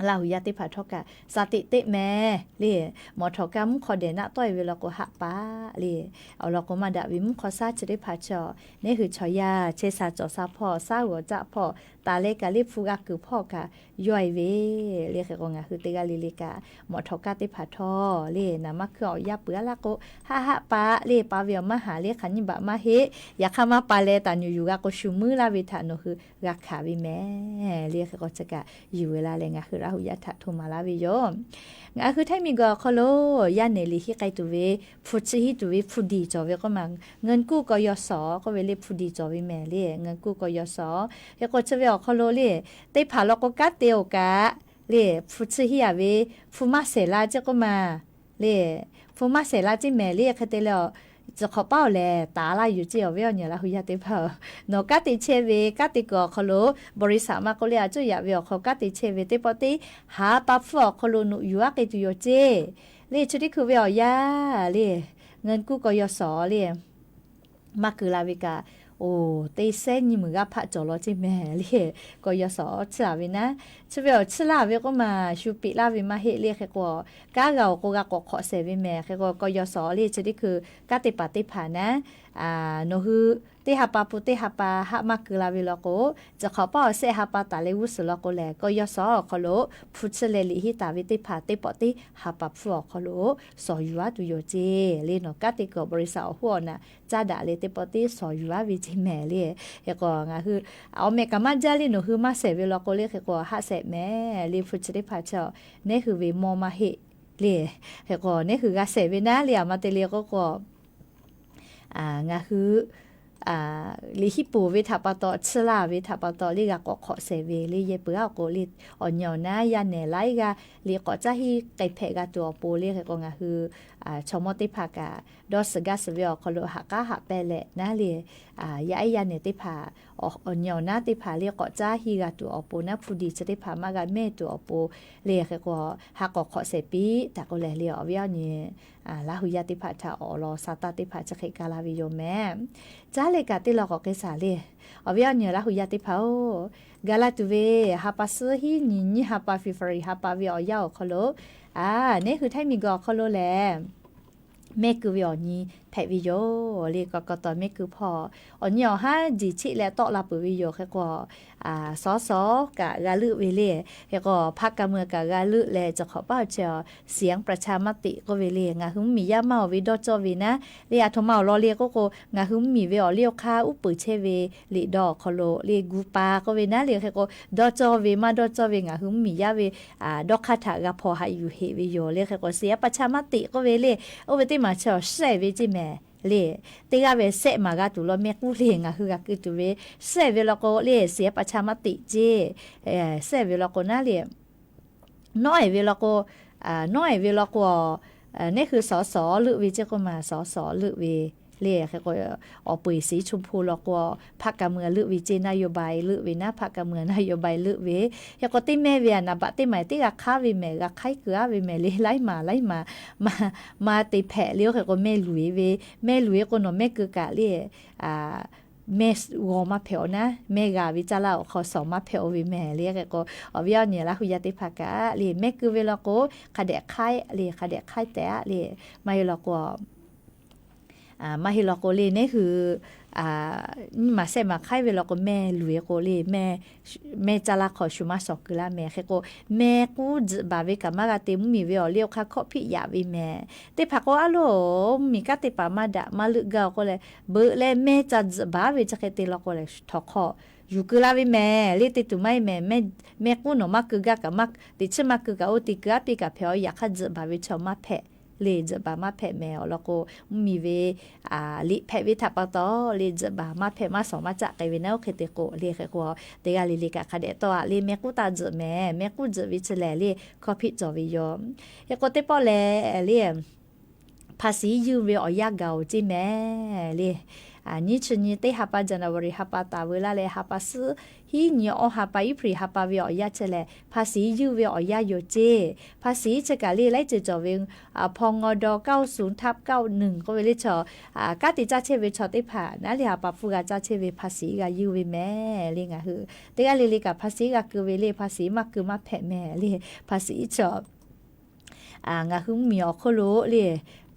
Laˇ huˍ yaˇ teˇ hpaˍ htawˇ kaꞈ shaˍ tiꞈ teˇ mehˍ le, mawꞈ htawˍ kaˇ mvuhˇ hk'aw dehꞈ naˆ tawˆ e ve law k'o haˆ paˆ le. Awˬ lawn k'o maˇ daꞈ ve mvuhˇ hk'aw shaˉ chi teˇ hpaˍ chaw, neˉ hui chaw yaˇ chehˇ sha cawˬ sha hpawˇ, shaˉ g'awˬ caˆ hpawˇ, taˍ leh kaꞈ le hpu g'a kuiˬ hpawˇ kaꞈ yawˇ e ve le. Hk'e k'o ngaˬ hui teˇ g'aˇ le le kaꞈ mawꞈ htawˍ kaˇ teˇ hpaˍ htawˇ le, naˍ maˇ hkuiˇ awˬ yaˇ peuˬ a laˇ k'o, haˆ haˆ paˆ le, pa ve awˬ maˇ haˍ le, hk'aˬ nyiˇ baꞈ maˇ heˆ. Yaꞈ hk'aˇ maˇ pa leh taˍ nyoꞈ yuˬ g'a k'o shu muiˉ laˇ ve htaꞈ nawˬ hui g'a hkanˍ ve mehˍ le. Hk'e k'o chi kaꞈ yuˬ ve laˇ leh ngaˬ hui Laˇ huˍ yaˇ htaꞈ hto maˍ laˇ ve yoˬ. Ngaˬ hui htaiˇ miˬguiˬ awˬ hk'aw lo yaˇ nehˬ liꞈ hiˆ k'ai tuˬ ve hpu chi hiˆ tuˬ ve hpu diˬ cawˬ ve k'oˆ maˬ, เงินกู้ กยศ k'oˆ ve le hpu diˬ cawˬ ve mehˍ le, เงินกู้ กยศ. Hk'e k'o chi ve awˬ hk'aw lo le, teˇ hpaˍ law k'o kanˉ te oˬ kaꞈ le, hpu chi hiˆ a ve, hpu maˇ shehˍ la ceˇ k'oˆ maˬ le, hpu maˇ shehˍ la ceˇ mehˍ le. Hk'e te leh a, tcuh hk'awꞈ paˉ oˬ lehˬ taˍ laˇ yuˬ ceˇ awˬ viˉ awˬ nyi Laˇ huˍ yaˇ teˇ hpaˍ-oˬ. Nawˬ kanˉ te chehˇ ve, kanˉ te kuiˬ awˬ hk'aw lo บริษัท maˇ k'oˆ le, a cuˇ yaꞈ ve awˬ hk'aw kanˉ te chehˇ ve teˇ pawˆ teˇ haˍ pa hpfuhˇ awˬ hk'aw lo nawˬ yuˬ aˉ k'ai tuˬ yoˬ ceˇ le. Chi teˇ hkui ve awˬ yanˇ le, เงินกู้ กยศ le maˇ keu la ve kaꞈ, oˬ, teˇ sehˉ nyiˇ meunˍ g'aˇ hpaˆ cawˬ law ceˇ mehˍ le. กยศ tsuhˇ a ve naˉ, chi ve awˬ tsuhˇ laˇ ve k'oˆ maˬ shu piꞈ laˇ ve maˇ heˆ le. Hk'e k'o kanˉ g'a awˬ k'o g'a k'awꞈ hk'awꞈ shehˍ ve mehˍ. Hk'e k'o กยศ le chi teˇ hkui kanˉ te paˍ teˇ hpaˍ naˉ nawˬ hui teˇ ha pa pun teˇ ha pa haˆ maˇ keu la ve law k'o, chi hk'awꞈ paˆ awˬ shehˆ ha pa taˍ leh g'uˇ suhˍ law k'o lehˬ, kawˇ yawˇ shawˉ awˬ hk'aw lo hpu chi leh liꞈ henˇ taˍ ve teˇ hpaˍ teˇ pawˆ teˇ ha pa hpfuhˇ awˬ hk'aw lo shawˍ yuˬ aˉ tuˬ yoˬ ceˇ le. Nawˬ kanˉ te kuiˬ awˬ บริษัท awˬ hoˉ awˬ naꞈ caˉ daꞈ leh teˇ pawˆ teˇ shawˍ yuˬ aˉ ve ceˇ mehˍ le. Hk'e k'o ngaˬ hui awˬ mehꞈ kaꞈ maˇ jaˇ le, nawˬ hui maˇ shehˍ ve law k'o le. Hk'e k'o haˆ shehˍ mehˍ le, hpu chi teˇ hpaˍ chi neˉ hui ve mawˇ maˇ heˆ le. Hk'e k'o neˉ hui g'a shehˍ ve naˉ le, aˬ ma te le k'oˆ k'o ngaˬ hui liꞈ hiˆ poˬ ve htaꞈ pa taw, chiˇ laˇ ve htaꞈ pa taw le g'a k'awꞈ hk'awꞈ shehˍ ve le. Yehˬ peuˬ aˉ k'o le, awˬ nyi awˬ naˉ yaˇ nehˬ laiˉ g'aˇ liꞈ k'awꞈ caˇ hiˉ k'ai hpehꞈ g'a tuˬ awˬ pon le. Hk'e k'o ngaˬ hui chaw mawˇ teˇ hpaˍ kaꞈ dawˇ suhˍ gaˇ suhˍ ve awˬ hk'aw lo haꞈ k'aˉ haꞈ pehˇ leh naˉ le, yaˇ ehˉ yaˇ nehˬ teˇ hpaˍ, awˬ nyi awˬ naˉ teˇ hpaˍ le k'awꞈ caˇ hiˉ g'a tuˬ awˬ pon naˉ, hpu diˍ chi teˇ hpaˍ maˇ g'a mehˇ tuˬ awˬ pon le. Hk'e k'o ha k'awꞈ hk'awꞈ shehˍ piˇ htaꞈ k'oˆ leh le, awˬ viˉ awˬ nyi Laˇ hu yaˇ teˇ hpaˍ htaꞈ awˬ lawn sa taˇ teˇ hpaˍ chi hk'e ga la ve yoˬ mehˍ. Caˉ leh kaꞈ teˇ law k'awꞈ k'ai shaˍ le. Awˬ viˉ awˬ nyi Laˇ hu yaˇ teˇ hpaˍ-oˬ, ga laˇ tuˬ ve ha pa suhˉ hiˉ nyi nyiˇ ha pa February ha pa ve awˬ yanˇ awˬ hk'aw lo neˉ hui Htaiˇ miˬguiˬ awˬ hk'aw lo lehˬ mehˆ keu ve awˬ nyi hpehꞈ ve yoˬ le. K'awꞈ k'awꞈ tawˍ mehˆ keu hpawˇ awˬ nyi awˬ haˉ jeˬ cheˆ leh tawˆ la peuˬ ve yoˬ. Hk'e k'o sawˉ sawˉ kaꞈ g'a leuˆ ve le. Hk'e k'o พรรคการเมือง kaꞈ g'a leuˆ leh, chi hk'awꞈ paˆ awˬ chi เสียงประชามติ k'oˆ ve le, ngaˬ hui mvuhˇmiˬ yaˇ maˇ awˬ ve dawˇ cawˇ ve naˉ le, aˬ htoꞈ ma awˬ lawn le k'oˆ k'o, ngaˬ hui mvuhˇmiˬ ve awˬ liˇ awˬ hk'aˇ uˉ peunˍ chehˇ ve liꞈ dawˇ awˬ hk'aw lo le gu pa k'oˆ ve naˉ le. Hk'e k'o dawˇ cawˇ ve maˇ dawˇ cawˇ ve ngaˬ hui mvuhˇmiˬ yaˇ ve dawˇ hk'aˇ htaꞈ g'a hpaw haꞈ yuˬ heꞈ ve yoˬ le. Hk'e k'o เสียงประชามติ k'oˆ ve le, oˇ ve teˇ maˬ chi awˬ shehˍ ve ceˇ mehˍ le. Teˇ g'aˇ ve shehˆ maˍ g'a tuˬ law mehˆ k'uˉ le, ngaˬ hui g'a keu tuˬ ve shehˍ ve law k'o le เสียงประชามติ ceˇ. Shehˍ ve law k'o naˉ le, nawˉ eˍ ve law k'o, nawˉ eˍ ve law k'o, neˉ hui sawˉ sawˉ leuˆ ve ceˇ k'oˆ maˬ, sawˉ sawˉ leuˆ ve le. Hk'e k'o awˬ peu eˬ สีชมพู law k'o พรรคการเมือง leuˆ ve ceˇ, นโยบาย leuˆ ve naˉ, พรรคการเมือง นโยบาย leuˆ ve. Hk'e k'o teˇ mehˇ ve aꞈ naˍ baꞈ teˇ maˬ teˇ g'a hk'aˉ ve mehˍ, g'a hk'aiˉ keu aˉ ve mehˍ le, laiˉ maˬ laiˉ maˬ maˇ te hpehꞈ le. Oˇ hk'e k'o mehˇ luˬ e ve, mehˇ luˬ e k'o nawˬ mehˇ keu kaꞈ le mehˇ g'aw maˇ hpehꞈ-oˬ naˉ, mehˇ g'a ve caˇ laˇ awˬ hk'aw shawˍ maˇ hpehꞈ-oˬ ve mehˍ le. Hk'e k'o awˬ viˉ awˬ nyi Laˇ hu yaˇ teˇ hpaˍ kaꞈ le mehˇ keu ve law k'o hk'a dehꞈ hk'aiˉ le, hk'a dehꞈ hk'aiˉ tehꞈ le. Maˇ heˆ law k'o maˇ heˆ law k'o le neˉ hui nyiˇ maˬ shehˆ maˬ hk'aiˉ ve law k'o mehˇ luˬ e k'o le mehˇ caˇ laˇ hk'aw shu maˇ shawˍ keu laˇ mehˍ. Hk'e k'o mehˇ k'uˉ tzuhꞈ baˬ ve kaꞈ maˇ g'a te, mvuhˇmiˬ ve awˬ liˇ awˬ hk'aˇ hkawˆ hpiˆ yaꞈ ve mehˍ. Teˇ hpaˍ k'o aˉ lo mvuhˇmiˬ kanˉ teˇ hpaˍ maˇ daꞈ maˇ leuˆ gaˇ-oˬ k'oˆ leh, beuꞈ leh mehˇ ca tzuhꞈ baˬ ve chi hk'e te law k'o lehˬ, htawnˍ hk'aw yuˬ keu laˇ ve mehˍ le. Te tuˬ maˇ heˆ mehˍ. Mehˇ k'uˉ nawˬ maˇ keu gaˇ kaꞈ, teꞈ chiˉ maˇ keu kaꞈ, oˇ te keu aˉ piˇ kaꞈ hpehꞈ-oˬ. Yaꞈ hk'aˇ tzuhꞈ baˬ ve chaw maˇ hpehꞈ le, tzuhꞈ baˬ maˇ hpehꞈ mehˍ. Awˬ lawn k'o mvuhˇmiˬ ve liꞈ hpehꞈ ve htaꞈ pa taw le tzuhꞈ baˬ maˇ hpehꞈ, maˇ shawˍ maˇ caˆ k'ai ve naˉ. Oˇ hk'e te k'o le, hk'e k'o teˇ g'aˇ le le kaꞈ hk'a dehꞈ tawˆ-a le, mehˇ k'uˉ taˇ tzuhꞈ mehˍ. Mehˇ k'uˉ tzuhꞈ ve chi lehˬ le hkawˇ hpiˆ cawˬ ve yoˬ. Hk'e k'o teˇ pawˆ lehˬ le ภาษี yuˇ ve awˬ yanˇ gaˬ-oˬ ceˇ mehˍ le. Nyiˇ chi nyi teˇ ha pa January ha pa taˍ veu laˇ leh ha pa suhˉ hiˉ nyi awˇ ha pa April ha pa ve awˬ yanˇ chi lehˬ ภาษี yuˇ ve awˬ yanˇ yoˬ ceˇ. ภาษี chi kaꞈ le laiˉ ceuˬ cawˬ ve, hpaw ngaw daw เก้าศูนย์ทับเก้าหนึ่ง k'oˆ ve le chaw kanˉ te caˇ chehˇ ve chaw teˇ hpaˍ naˉ le ha pa hpfuhˇ g'a caˇ chehˇ ve ภาษี g'a yuˇ ve mehˍ le. Ngaˬ hui teˇ g'aˇ le le kaꞈ ภาษี g'a keu ve le, ภาษี maˇ keu maˇ hpehꞈ mehˍ le. ภาษี chaw ngaˬ hui mvuhˇmiˬ awˬ hk'oˆ lo le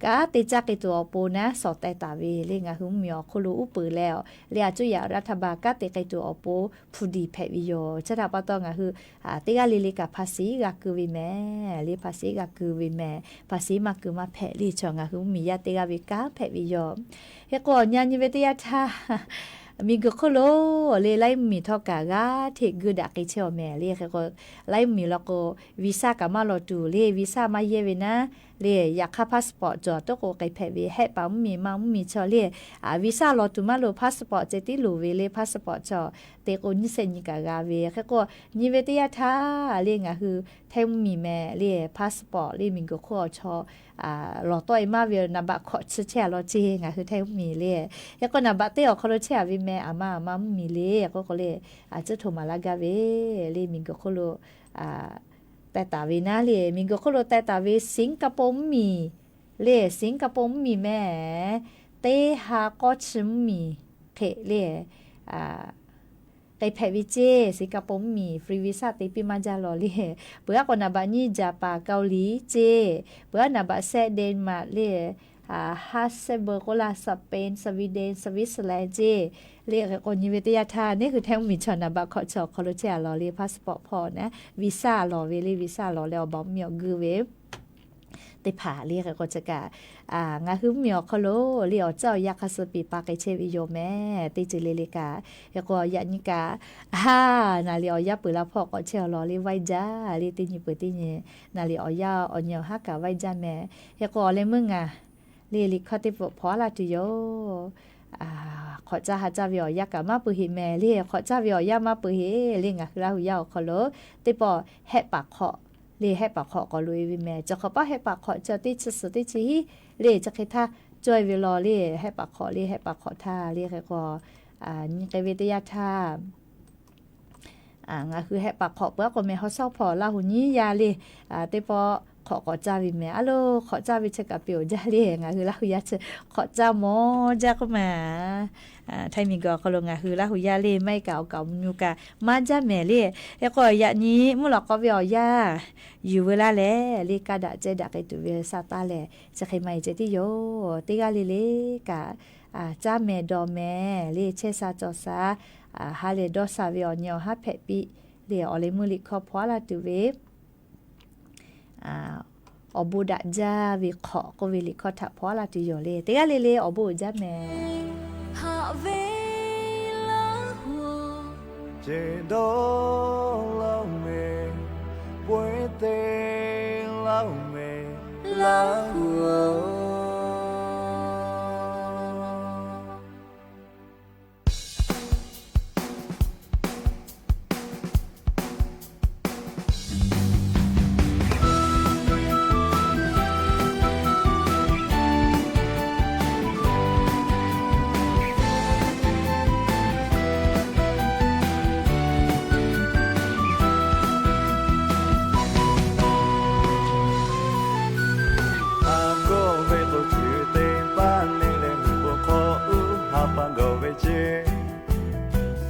kanˉ te caˇ k'ai tuˬ awˬ pon naˉ shawˍ teh taˍ ve le. Ngaˬ hui mvuhˇmiˬ awˬ hk'oˆ lo uˉ peunˍ leh le, อาจจะ yaꞈ raˇ htaˇ ba kanˉ te k'ai tuˬ awˬ pon hpu diˍ hpehꞈ ve yoˬ. Chi htaꞈ pa taw ngaˬ hui teˇ g'aˇ le le kaꞈ ภาษี g'a keu ve mehˍ le, ภาษี g'a keu ve mehˍ. ภาษี maˇ keu maˇ hpehꞈ le chaw ngaˬ hui mvuhˇmiˬ yaˇ teˇ g'aˇ ve kanˉ hpehꞈ ve yoˬ. Hk'e k'o awˬ nyi nyi ve teˇ yanˇ htaˇ miˬguiˬ hk'oˆ lo le laiˉ mvuhˇmiˬ htawˇ kaꞈ g'aˇ hteꞈ geu daꞈ k'ai chehˇ-oˬ mehˍ le. Hk'e k'o laiˉ mvuhˇmiˬ law k'o visa kaꞈ maˇ lawˬ tuˬ le, visa maˇ yehˇ ve naˉ le. Yaꞈ hk'aˇ passport cawˬ toˉ k'o k'ai hpehꞈ ve hehˆ paˍ mvuhˇmiˬ ma mvuhˇmiˬ chaw le visa lawˬ tuˬ maˇ loˍ, passport ceh tiˉ loˍ ve le. Passport chaw te k'o nyiˇ shehˆ nyi kaꞈ g'a ve. Hk'e k'o nyi ve teˇ yanˇ htaˇ le ngaˬ hui Htaiˇ mvuhˇmiˬ mehˍ le passport le miˬguiˬ hk'oˆ awˬ chaw lawˬ tawˆ e maˇ ve naˍ baꞈ hkawꞈ chi chehˇ-a law ceˇ ngaˬ hui Htaiˇ mvuhˇmiˬ le. Hk'e k'o naˍ baꞈ teˇ awˬ hk'aw lo chehˇ-a ve meh aˬ ma aˬ ma mvuhˇmiˬ le k'oˆ k'o le, a ciˉ htoꞈ maˍ laˇ gaˇ ve le miˬguiˬ hk'oˆ lo teh taˍ ve naˉ le, miˬguiˬ hk'oˆ lo teh taˍ ve Singapore mvuhˇmiˬ le, Singapore mvuhˇmiˬ mehˍ, teˇ ha k'awˇ chi mvuhˇmiˬ hk'e le k'ai hpehꞈ ve ceˇ. Singapore mvuhˇmiˬ free visa te piˇ maˇ jaˇ law le. Peuˬ aˉ k'o naˍ baꞈ nyiˇ Jaˍpaˍ Kaoˍliˍ ceˇ, peuˬ aˉ naˍ baꞈ shehˆ Denmark le, ha shehˆ beu k'oˆ laˇ, Spain, Sweden, Switzerland ceˇ. Le hk'e k'o nyi ve teˇ yanˇ htaˇ, neˇ hui htehˇ mvuhˇmiˬ chaw naˍ baꞈ hkawꞈ chaw awˬ hk'aw lo chehˇ a lawˬ le, passport hpawˇ naˉ, visa lawˬ ve le, visa lawˬ leh awˬ baˬ mvuhˇmiˬ awˬ g'uiˇ ve teˇ hpaˍ le hk'e k'o chi kaꞈ, ngaˬ hui mvuhˇmiˬ awˬ hk'aw lo le awˬ caˉ awˬ yaˇ hk'a suh piˍ pa k'ai chehˇ ve yoˬ meh. Teˇ ceuˬ le le kaꞈ, hk'e k'o yaꞈ nyi kaꞈ, ha, naˍ liˍ awˬ yaˇ peuˬ la hpawˇ k'awꞈ chehˇ a lawˬ le vaiˇ jaˇ le, teˇ nyi peuˬ teˇ nyi, naˍ liˍ awˬ yaˇ awˬ nyi awˬ haˉ kaꞈ vaiˇ jaˇ meh. Hk'e k'o awˬ leh meuˇ ngaˬ le liꞈ hkawˇ teˇ pawˆ hpaw a laˇ tuˬ yoˬ. Hk'awꞈ caˇ ha caˇ ve awˬ yanˇ kaꞈ maˇ peuˬ heꞈ meh le, hk'awꞈ caˇ ve awˬ yanˇ maˇ peuˬ heꞈ le. Ngaˬ hui Laˇ hu yaˇ awˬ hk'aw lo teˇ pawˆ hehˆ paˍ hk'awꞈ le, hehˆ paˍ hk'awꞈ k'awꞈ loꞈ e ve meh. Chi hk'awꞈ paˉ hehˆ paˍ hk'awꞈ chi teˇ chi suhˍ teˇ chi hiˉ le, chi hk'e htaˇ cawˇ e ve law le, hehˆ paˍ hk'awꞈ le, hehˆ paˍ hk'awꞈ htaˇ le hk'e k'o, nyi k'ai ve teˇ yanˇ htaˇ ngaˬ hui hehˆ paˍ hk'awꞈ peuˬ a k'o meh, haw shawˉ hpawˇ Laˇ hu nyiˉ yaˇ le, teˇ pawˆ hk'awꞈ k'awꞈ caˇ ve meh. A lo, hk'awꞈ caˇ ve chi kaꞈ peꞈ awˬ jaˇ le. Ngaˬ hui Laˇ hu yaˇ chi hk'awꞈ caˇ mawˬ jaˇ k'oˆ ma. Htaiˇ miˬguiˬ awˬ hk'aw lo ngaˬ hui Laˇ hu yaˇ le maˇ heˆ kaꞈ awˬ kaˍ awˬ nyu kaꞈ maˇ jaˇ mehˍ le. Hk'e k'o yaꞈ nyi mvuhˇ lawꞈ k'aw ve awˬ yanˇ yuˬ veu laˇ leh le, kaˇ daꞈ ceh daꞈ k'ai tuˬ ve sha taˇ lehˬ, chi hk'e maˇ heˆ ceh tiˉ yoˬ. Teˇ g'aˇ le le kaꞈ, caˇ meh dawˬ meh le, chehˇ sha cawˬ sha, ha lehˬ dawˇ sha ve awˬ nyi awˬ haˉ hpehꞈ piˇ le. Awˬ leh meuˇ liꞈ hkawˇ hpaw a laˇ tuˬ ve awˬ bon daꞈ jaˇ ve hk'awꞈ k'oˆ ve liꞈ hkawˇ htaꞈ hpaw a laˇ tuˬ yoˬ le. Teˇ g'aˇ le le awˬ bon uiˍ jaˇ meh. Haꞈ ve Laˇ hu, ceˬ dawˇ Laˇ hu meh, pawehˇ te Laˇ hu meh, Laˇ hu. Aˬ kawˆ ve k'o cuˬ teˇ paˆ neˇ leh, bon hk'aw uˉ ha pa gawˬ ve ceˇ.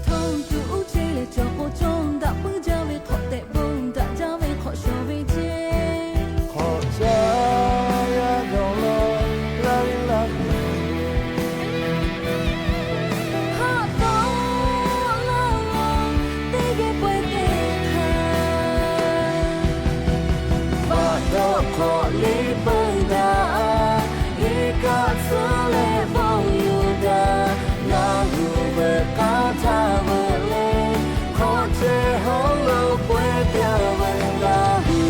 Hto tuˬ uˉ ceˇ leh cawˬ k'o, cawˇ daꞈ puiˉ jaˇ ve hk'awꞈ tehꞈ bon daꞈ jaˇ ve hk'awꞈ shawˍ ve ceˇ. Hk'awꞈ caˇ yaˇ dawˬ lawˬ laˇ ve Laˇ hu, haꞈ dawˇ laˇ lawˬ teˇ geh pawehˇ teˇ hk'aˇ, vaꞈ dawˆ hk'awꞈ liˇ peuˬ daꞈ, iˉ kaˆ tcuhˉ leh bon yuˬ daꞈ, Laˇ hu veuꞈ k'aˉ htaˇ veuꞈ leh, hk'awꞈ chehˇ hawˉ lo pawehˇ piˇ ve Laˇ hu,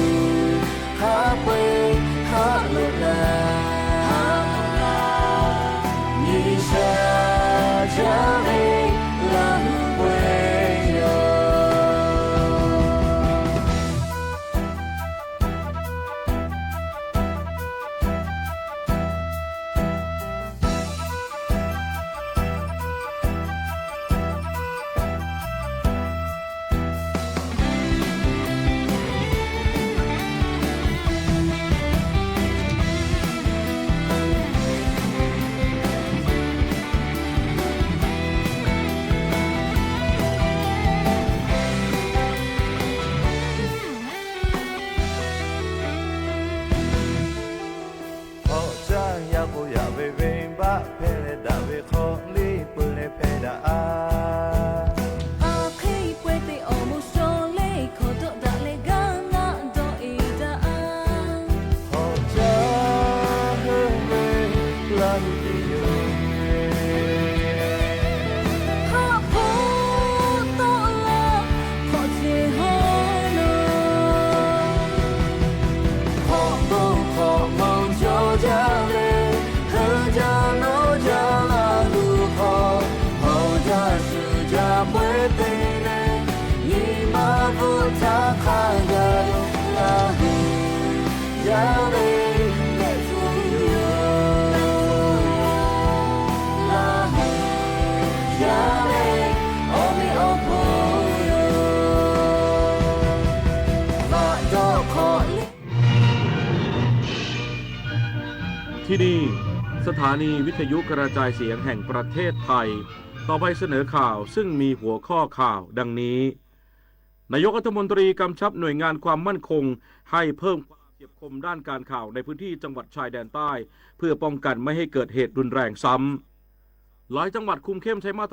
haˉ pawehˇ haˉ loꞈ la, haˉ loꞈ la, G'uiˬsha caˇ ve Laˇ hu pawehˇ yoˬ. Hk'awꞈ caˇ yaˇ k'o yaꞈ ve venˇbaˆ hpehˇ leh daꞈ ve hk'aw, liˇ peuˬ leh hpehˇ daꞈ a. Aˬ hk'e pawehˇ te awˬ bon shaw le, hkawꞈ dawˆ daꞈ leh gaˇ naˆ dawˆ e daꞈ a. Hk'awꞈ caˇ heuˆ ve Laˇ hu tiˉ yoˬ. Haꞈ hpawˇ tawˆ la hk'awꞈ ceˬ hawˉ lo, hk'awꞈ bon hk'awꞈ mawˬ cawˬ jaˇ ve, heuˆ jaˇ nawˉ jaˇ Laˇ hu hk'aw, hawˉ jaˇ shuˍ jaˇ pawehˇ te leh, nyi ma bvuhꞈ htaˇ hk'a gaˬ Laˇ hu yaˇ ve mehˆ hpfuhˇ yoˬ. Laˇ hu yaˇ ve awˬ meꞈ awˬ hponˇ yoˬ. Vaꞈ dawˆ hk'awꞈ le ที่นี่ สถานีวิทยุกระจายเสียงแห่งประเทศไทย ต่อไปเสนอข่าว ซึ่งมีหัวข้อข่าวดังนี้ นายกรัฐมนตรีกำชับหน่วยงานความมั่นคงให้เพิ่มความ ก็เก็บข้อมูลด้านการข่าวในพื้นที่จังหวัดชายแดนใต้ เพื่อป้องกันไม่ให้เกิดเหตุรุนแรงซ้ำ หลายจังหวัดคุมเข้มใช้มาตร